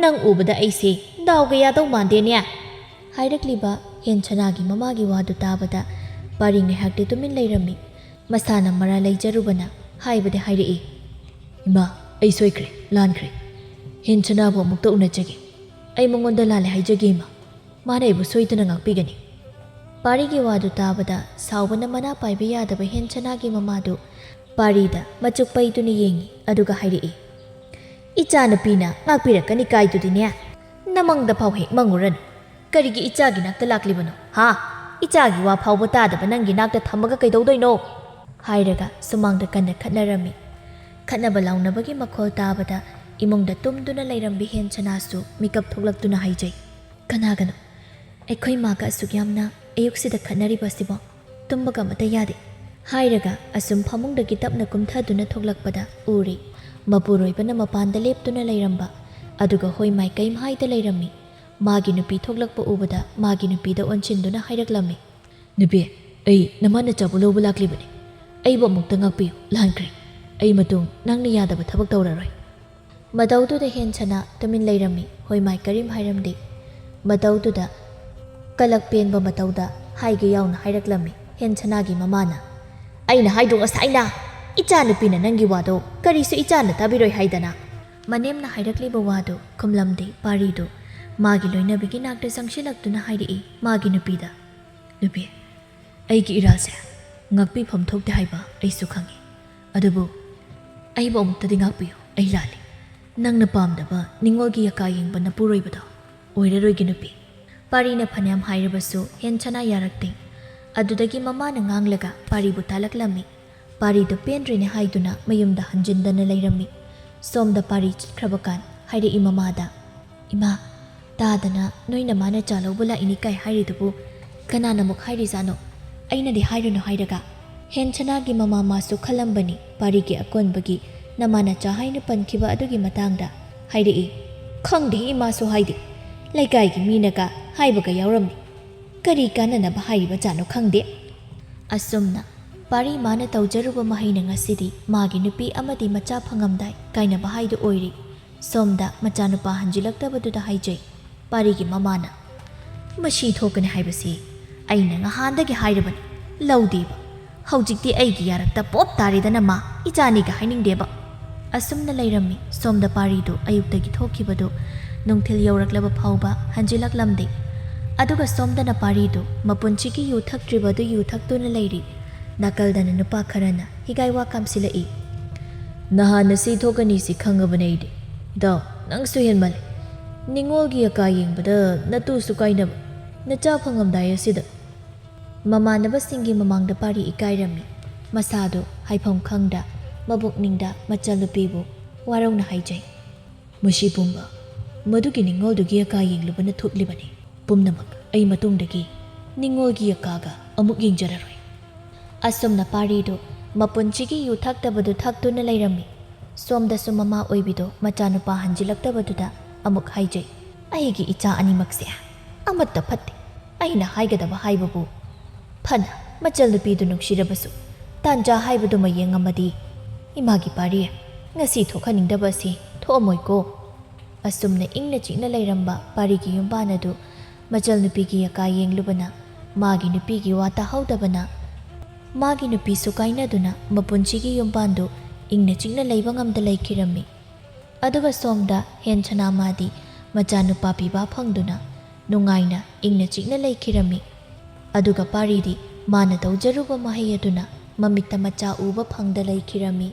"ꯅꯪ ꯎꯕꯗ ꯑꯩꯁꯦ ꯗꯥꯎꯒ ꯌꯥꯗꯧ ꯃꯥꯟꯗꯦꯅꯦ?" ꯍꯥꯏꯔꯛꯂꯤꯕ ꯍꯦꯟꯁꯅꯥꯒꯤ ꯃꯃꯥꯒꯤ ꯋꯥꯗꯨ ꯇꯥꯕꯗ ꯄꯥꯔꯤ ꯉꯥꯏꯍꯥꯛꯇꯤ ꯇꯨꯃꯤꯟ ꯂꯩꯔꯝꯃꯤ꯫ ꯃꯁꯥꯅ ꯃꯔꯥ ꯂꯩꯖꯔꯨꯕꯅ ꯍꯥꯏꯕꯗꯤ ꯍꯥꯏꯔꯛꯏ, "ꯏꯃꯥ, ꯑꯩ ꯁꯣꯏꯈ꯭ꯔꯦ, ꯂꯥꯟꯈ꯭ꯔꯦ꯫ ꯍꯦꯟꯁꯅꯥꯕꯨ ꯑꯃꯨꯛꯇ ꯎꯅꯖꯒꯦ꯫ ꯑꯩ ꯃꯉꯣꯟꯗ ꯂꯥꯜꯂꯦ ꯍꯥꯏꯖꯒꯦ, ꯏꯃꯥ꯫ ꯃꯥꯅ ꯑꯩꯕꯨ ꯁꯣꯏꯗꯅ ꯉꯥꯛꯄꯤꯒꯅꯤ꯫" ꯄꯥꯔꯤꯒꯤ ꯋꯥꯗꯨ ꯇꯥꯕꯗ ꯁꯥꯎꯕꯅ ꯃꯅꯥ ꯄꯥꯏꯕ ꯌꯥꯗꯕ ꯍꯦꯟꯁꯅꯥꯒꯤ ꯃꯃꯥꯗꯨ ꯄꯥꯔꯤꯗ ꯃꯆꯨꯛ ꯄꯩꯗꯨꯅ ꯌꯦꯡꯉꯤ, ꯑꯗꯨꯒ ꯍꯥꯏꯔꯛꯏ, "ꯏꯆꯥꯅꯨꯄꯤꯅ ꯉꯥꯛꯄꯤꯔꯛꯀꯅꯤ ꯀꯥꯏꯗꯨꯗꯤꯅꯦ꯫ ꯅꯃꯪꯗ ꯐꯥꯎ ꯍꯦꯛ ꯃꯪꯉꯨꯔꯅꯨ꯫ ꯀꯔꯤꯒꯤ ꯏꯆꯥꯒꯤ ꯅꯥꯛꯇ ꯂꯥꯛꯂꯤꯕꯅꯣ, ꯍꯥ? ꯏꯆꯥꯒꯤ ꯋꯥ ꯐꯥꯎꯕ ꯇꯥꯗꯕ ꯅꯪꯒꯤ ꯅꯥꯛꯇ ꯊꯝꯃꯒ ꯀꯩꯗꯧꯗꯣꯏꯅꯣ?" ꯍꯥꯏꯔꯒ ꯁꯨꯃꯥꯡꯗ ꯀꯟꯅ ꯈꯠꯅꯔꯝꯃꯤ꯫ ꯈꯠꯅꯕ ꯂꯥꯎꯅꯕꯒꯤ ꯃꯈꯣꯜ ꯇꯥꯕꯗ ꯏꯃꯨꯡꯗ ꯇꯨꯝꯗꯨꯅ ꯂꯩꯔꯝꯕꯤ ꯍꯦꯟꯁꯅꯥꯁꯨ ꯃꯤꯀꯞ ꯊꯣꯛꯂꯛꯇꯨꯅ ꯍꯥꯏꯖꯩ, "ꯀꯅꯥꯒꯅꯣ? ꯑꯩꯈꯣꯏ ꯃꯥꯒ ꯑꯁꯨꯛ ꯌꯥꯝꯅ ꯑꯌꯨꯛꯁꯤꯗ ꯈꯠꯅꯔꯤꯕ ꯑꯁꯤꯕꯣ? ꯇꯨꯝꯕꯒ ꯑꯃꯠꯇ ꯌꯥꯗꯦ꯫" ꯍꯥꯏꯔꯒ ꯑꯁꯨꯝ ꯐꯃꯨꯡꯗꯒꯤ ꯇꯞꯅ ꯀꯨꯝꯊꯗꯨꯅ ꯊꯣꯛꯂꯛꯄꯗ ꯎꯔꯦ, ꯃꯄꯨꯔꯣꯏꯕꯅ ꯃꯄꯥꯟꯗ ꯂꯦꯞꯇꯨꯅ ꯂꯩꯔꯝꯕ, ꯑꯗꯨꯒ ꯍꯣꯏ ꯃꯥꯏꯀꯩ ꯍꯥꯏꯗ ꯂꯩꯔꯝꯃꯤ꯫ ꯃꯥꯒꯤ ꯅꯨꯄꯤ ꯊꯣꯛꯂꯛꯄ ꯎꯕꯗ ꯃꯥꯒꯤ ꯅꯨꯄꯤꯗ ꯑꯣꯟꯁꯤꯟꯗꯨꯅ ꯍꯥꯏꯔꯛꯂꯝꯃꯤ, "ꯅꯨꯄꯤ, ꯑꯩ ꯅꯃꯥꯅ ꯆꯥꯕ ꯂꯧꯕ ꯂꯥꯛꯂꯤꯕꯅꯤ꯫ ꯑꯩꯕꯨ ꯑꯃꯨꯛꯇ ꯉꯥꯛꯄꯤꯌꯨ, ꯂꯥꯟꯈ꯭ꯔꯦ꯫ ꯑꯩ ꯃꯇꯨꯡ ꯅꯪꯅ ꯌꯥꯗꯕ ꯊꯕꯛ ꯇꯧꯔꯔꯣꯏ꯫" ꯃꯇꯧꯗꯨꯗ ꯍꯦꯟꯁꯅꯥ ꯇꯨꯃꯤꯟ ꯂꯩꯔꯝꯃꯤ, ꯍꯣꯏ ꯃꯥꯏ ꯀꯔꯤꯝ ꯍꯥꯏꯔꯝꯗꯦ꯫ ꯃꯇꯧꯗꯨꯗ ꯀꯂꯛ ꯄꯦꯟꯕ ꯃꯇꯧꯗ ꯍꯥꯏꯒꯦ ꯌꯥꯎꯅ ꯍꯥꯏꯔꯛꯂꯝꯃꯤ ꯍꯦꯟꯁꯅꯥꯒꯤ ꯃꯃꯥꯅ, "ꯑꯩꯅ ꯍꯥꯏꯗ꯭ꯔꯣ ꯉꯁꯥꯏꯅ, ꯏꯆꯥꯅꯨꯄꯤꯅ ꯅꯪꯒꯤ ꯋꯥꯗꯣ ꯀꯔꯤꯁꯨ ꯏꯆꯥꯅ ꯇꯥꯕꯤꯔꯣꯏ ꯍꯥꯏꯗꯅ?" ꯃꯅꯦꯝꯅ ꯍꯥꯏꯔꯛꯂꯤꯕ ꯋꯥꯗꯨ ꯈꯨꯝꯂꯝꯗꯦ ꯄꯥꯔꯤꯗꯨ꯫ ꯃꯥꯒꯤ ꯂꯣꯏꯅꯕꯤꯒꯤ ꯅꯥꯛꯇ ꯆꯪꯁꯤꯜꯂꯛꯇꯨꯅ ꯍꯥꯏꯔꯛꯏ ꯃꯥꯒꯤ ꯅꯨꯄꯤꯗ, "ꯅꯨꯄꯤ, ꯑꯩꯒꯤ ꯏꯔꯥꯜꯁꯦ ꯉꯥꯛꯄꯤꯐꯝ ꯊꯣꯛꯇꯦ ꯍꯥꯏꯕ ꯑꯩꯁꯨ ꯈꯪꯏ꯫ ꯑꯗꯨꯕꯨ ꯑꯩꯕꯨ ꯑꯃꯨꯛꯇꯗꯤ ꯉꯥꯛꯄꯤꯌꯨ, ꯑꯩ ꯂꯥꯜꯂꯤ꯫ ꯅꯪꯅ ꯄꯥꯝꯗꯕ ꯅꯤꯡꯉꯣꯜꯒꯤ ꯌꯀꯥ ꯌꯦꯡꯕ ꯅꯄꯨꯔꯣꯏꯕꯗꯣ ꯑꯣꯏꯔꯔꯣꯏꯒꯦ ꯅꯨꯄꯤ꯫" ꯄꯥꯔꯤꯅ ꯐꯅꯌꯥꯝ ꯍꯥꯏꯔꯕꯁꯨ ꯍꯦꯟꯁꯅꯥ ꯌꯥꯔꯛꯇꯦ꯫ ꯑꯗꯨꯗꯒꯤ ꯃꯃꯥꯅ ꯉꯥꯡꯂꯒ ꯄꯥꯔꯤꯕꯨ ꯇꯥꯜꯂꯛꯂꯝꯃꯤ꯫ ꯄꯥꯔꯤꯗꯨ ꯄꯦꯟꯗ꯭ꯔꯦꯅꯦ ꯍꯥꯏꯗꯨꯅ ꯃꯌꯨꯝꯗ ꯍꯟꯖꯤꯟꯗꯅ ꯂꯩꯔꯝꯃꯤ꯫ ꯁꯣꯝꯗ ꯄꯥꯔꯤ ꯆꯠꯈ꯭ꯔꯕ ꯀꯥꯟ ꯍꯥꯏꯔꯛꯏ ꯃꯃꯥꯗ, "ꯏꯃꯥ, ꯇꯥꯗꯅ ꯅꯣꯏ ꯅꯃꯥꯅ ꯆꯥ ꯂꯧꯕ ꯂꯥꯛꯏꯅꯤ ꯀꯥꯏ ꯍꯥꯏꯔꯤꯗꯨꯕꯨ ꯀꯅꯥꯅ ꯑꯃꯨꯛ ꯍꯥꯏꯔꯤꯖꯥꯠꯅꯣ? ꯑꯩꯅꯗꯤ ꯍꯥꯏꯔꯨꯅꯨ ꯍꯥꯏꯔꯒ?" ꯍꯦꯟꯁꯅꯥꯒꯤ ꯃꯃꯥ ꯃꯥꯁꯨ ꯈꯜꯂꯝꯕꯅꯤ ꯄꯥꯔꯤꯒꯤ ꯑꯀꯣꯟꯕꯒꯤ ꯅꯃꯥꯅ ꯆꯥ ꯍꯥꯏꯅ ꯄꯟꯈꯤꯕ ꯑꯗꯨꯒꯤ ꯃꯇꯥꯡꯗ꯫ ꯍꯥꯏꯔꯛꯏ, "ꯈꯪꯗꯦ, ꯏꯃꯥꯁꯨ ꯍꯥꯏꯗꯦ꯫ ꯂꯩꯀꯥꯏꯒꯤ ꯃꯤꯅꯒ ꯍꯥꯏꯕꯒ ꯌꯥꯎꯔꯝꯃꯤ꯫ ꯀꯔꯤ ꯀꯥꯟꯅꯅꯕ ꯍꯥꯏꯔꯤꯕ ꯖꯥꯠꯅꯣ ꯈꯪꯗꯦ꯫" ꯑꯁꯨꯝꯅ ꯄꯥꯔꯤ ꯃꯥꯅ ꯇꯧꯖꯔꯨꯕ ꯃꯍꯩꯅ ꯉꯁꯤꯗꯤ ꯃꯥꯒꯤ ꯅꯨꯄꯤ ꯑꯃꯗꯤ ꯃꯆꯥ ꯐꯪꯉꯝꯗꯥꯏ ꯀꯥꯏꯅꯕ ꯍꯥꯏꯗꯨ ꯑꯣꯏꯔꯤ꯫ ꯁꯣꯝꯗ ꯃꯆꯥꯅꯨꯄꯥ ꯍꯟꯖꯤꯜꯂꯛꯇꯕꯗꯨꯗ ꯍꯥꯏꯖꯩ ꯄꯥꯔꯤꯒꯤ ꯃꯃꯥꯅ, "ꯃꯁꯤ ꯊꯣꯛꯀꯅꯤ ꯍꯥꯏꯕꯁꯤ ꯑꯩꯅ ꯉꯍꯥꯟꯗꯒꯤ ꯍꯥꯏꯔꯕꯅꯤ, ꯂꯧꯗꯦꯕ꯫ ꯍꯧꯖꯤꯛꯇꯤ ꯑꯩꯒꯤ ꯌꯥꯔꯛꯇ ꯄꯣꯞ ꯇꯥꯔꯦꯗꯅ ꯃꯥ, ꯏꯆꯥꯅꯤꯒ ꯍꯥꯏꯅꯤꯡꯗꯦꯕ"꯫ ꯑꯁꯨꯝꯅ ꯂꯩꯔꯝꯃꯤ꯫ ꯁꯣꯝꯗ ꯄꯥꯔꯤꯗꯨ ꯑꯌꯨꯛꯇꯒꯤ ꯊꯣꯛꯈꯤꯕꯗꯨ ꯅꯨꯡꯊꯤꯜ ꯌꯧꯔꯛꯂꯕ ꯐꯥꯎꯕ ꯍꯟꯖꯤꯜꯂꯛꯂꯝꯗꯦ꯫ ꯑꯗꯨꯒ ꯁꯣꯝꯗꯅ ꯄꯥꯔꯤꯗꯨ ꯃꯄꯨꯟꯁꯤꯒꯤ ꯌꯨ ꯊꯛꯇ꯭ꯔꯤꯕꯗꯨ ꯌꯨ ꯊꯛꯇꯨꯅ ꯂꯩꯔꯤ꯫ ꯅꯥꯀꯜꯗꯅ ꯅꯨꯄꯥ ꯈꯔꯅ ꯍꯤꯒꯥꯏ ꯋꯥ ꯀꯥꯝꯁꯤꯜꯂꯛꯏ꯫ "ꯅꯍꯥꯟꯅ ꯁꯤ ꯊꯣꯛꯀꯅꯤ ꯁꯤ ꯈꯪꯉꯕꯅꯦ ꯑꯩꯗꯤ꯫ ꯗꯥ, ꯅꯪꯁꯨ ꯍꯦꯟꯃꯜꯂꯦ꯫ ꯅꯤꯉꯣꯜꯒꯤ ꯑꯀꯥ ꯌꯦꯡꯕꯗ ꯅꯇꯨꯁꯨ ꯀꯥꯏꯅꯕ, ꯅꯆꯥ ꯐꯪꯉꯝꯗꯥꯏ ꯑꯁꯤꯗ"꯫ ꯃꯃꯥꯟꯅꯕꯁꯤꯡꯒꯤ ꯃꯃꯥꯡꯗ ꯄꯥꯔꯤ ꯏꯀꯥꯏꯔꯝꯃꯤ꯫ ꯃꯁꯥꯗꯨ ꯍꯥꯏꯐꯝ ꯈꯪꯗ ꯃꯕꯨꯛꯅꯤꯡꯗ ꯃꯆꯜꯅꯨꯄꯤꯕꯨ ꯋꯥꯔꯧꯅ ꯍꯥꯏꯖꯩ꯫ "ꯃꯁꯤ ꯄꯨꯝꯕ ꯃꯗꯨꯒꯤ ꯅꯤꯉꯣꯜꯗꯨꯒꯤ ꯑꯀꯥ ꯌꯦꯡꯂꯨꯕꯅ ꯊꯣꯛꯂꯤꯕꯅꯤ꯫ ꯄꯨꯝꯅꯃꯛ ꯑꯩ ꯃꯇꯨꯡꯗꯒꯤ ꯅꯤꯉꯣꯜꯒꯤ ꯑꯀꯥꯒ ꯑꯃꯨꯛ ꯌꯦꯡꯖꯔꯔꯣꯏ"꯫ ꯑꯁꯨꯝꯅ ꯄꯥꯔꯤꯗꯨ ꯃꯄꯨꯟꯁꯤꯒꯤ ꯌꯨ ꯊꯛꯇꯕꯗꯨ ꯊꯛꯇꯨꯅ ꯂꯩꯔꯝꯃꯤ꯫ ꯁꯣꯝꯗꯁꯨ ꯃꯃꯥ ꯑꯣꯏꯕꯤꯗꯣ ꯃꯆꯥꯅꯨꯄꯥ ꯍꯟꯖꯤꯜꯂꯛꯇꯕꯗꯨꯗ ꯑꯃꯨꯛ ꯍꯥꯏꯖꯩ, "ꯑꯩꯒꯤ ꯏꯆꯥ ꯑꯅꯤꯃꯛꯁꯦ ꯑꯃꯠꯇ ꯐꯠꯇꯦ꯫ ꯑꯩꯅ ꯍꯥꯏꯒꯗꯕ ꯍꯥꯏꯕꯕꯨ, ꯐꯅ ꯃꯆꯜꯅꯨꯄꯤꯗꯨ ꯅꯨꯡꯁꯤꯔꯕꯁꯨ, ꯇꯥꯟꯖꯥ ꯍꯥꯏꯕꯗꯨꯃ ꯌꯦꯡꯉꯝꯃꯗꯤ ꯏꯃꯥꯒꯤ ꯄꯥꯔꯤ ꯉꯁꯤ ꯊꯣꯛꯍꯟꯅꯤꯡꯗꯕ ꯑꯁꯤ ꯊꯣꯛꯑꯝꯃꯣꯏꯀꯣ"꯫ ꯑꯁꯨꯝꯅ ꯏꯪꯅ ꯆꯤꯛꯅ ꯂꯩꯔꯝꯕ ꯄꯥꯔꯤꯒꯤ ꯌꯨꯝꯕꯥꯟ ꯑꯗꯨ ꯃꯆꯜꯅꯨꯄꯤꯒꯤ ꯑꯀꯥ ꯌꯦꯡꯂꯨꯕꯅ, ꯃꯥꯒꯤ ꯅꯨꯄꯤꯒꯤ ꯋꯥ ꯇꯥꯍꯧꯗꯕꯅ, ꯃꯥꯒꯤ ꯅꯨꯄꯤꯁꯨ ꯀꯥꯏꯅꯗꯨꯅ ꯃꯄꯨꯟꯁꯤꯒꯤ ꯌꯨꯝꯕꯥꯟꯗꯨ ꯏꯪꯅ ꯆꯤꯛꯅ ꯂꯩꯕ ꯉꯝꯗ ꯂꯩꯈꯤꯔꯝꯃꯤ꯫ ꯑꯗꯨꯒ ꯁꯣꯝꯗ ꯍꯦꯟ ꯁꯅꯥꯃꯥꯗꯤ ꯃꯆꯥꯅꯨꯄꯥ ꯄꯤꯕ ꯐꯪꯗꯨꯅ ꯅꯨꯡꯉꯥꯏꯅ ꯏꯪꯅ ꯆꯤꯛꯅ ꯂꯩꯈꯤꯔꯝꯃꯤ꯫ ꯑꯗꯨꯒ ꯄꯥꯔꯤꯗꯤ ꯃꯥꯅ ꯇꯧꯖꯔꯨꯕ ꯃꯍꯩ ꯑꯗꯨꯅ ꯃꯃꯤꯠꯇ ꯃꯆꯥ ꯎꯕ ꯐꯪꯗ ꯂꯩꯈꯤꯔꯝꯃꯤ꯫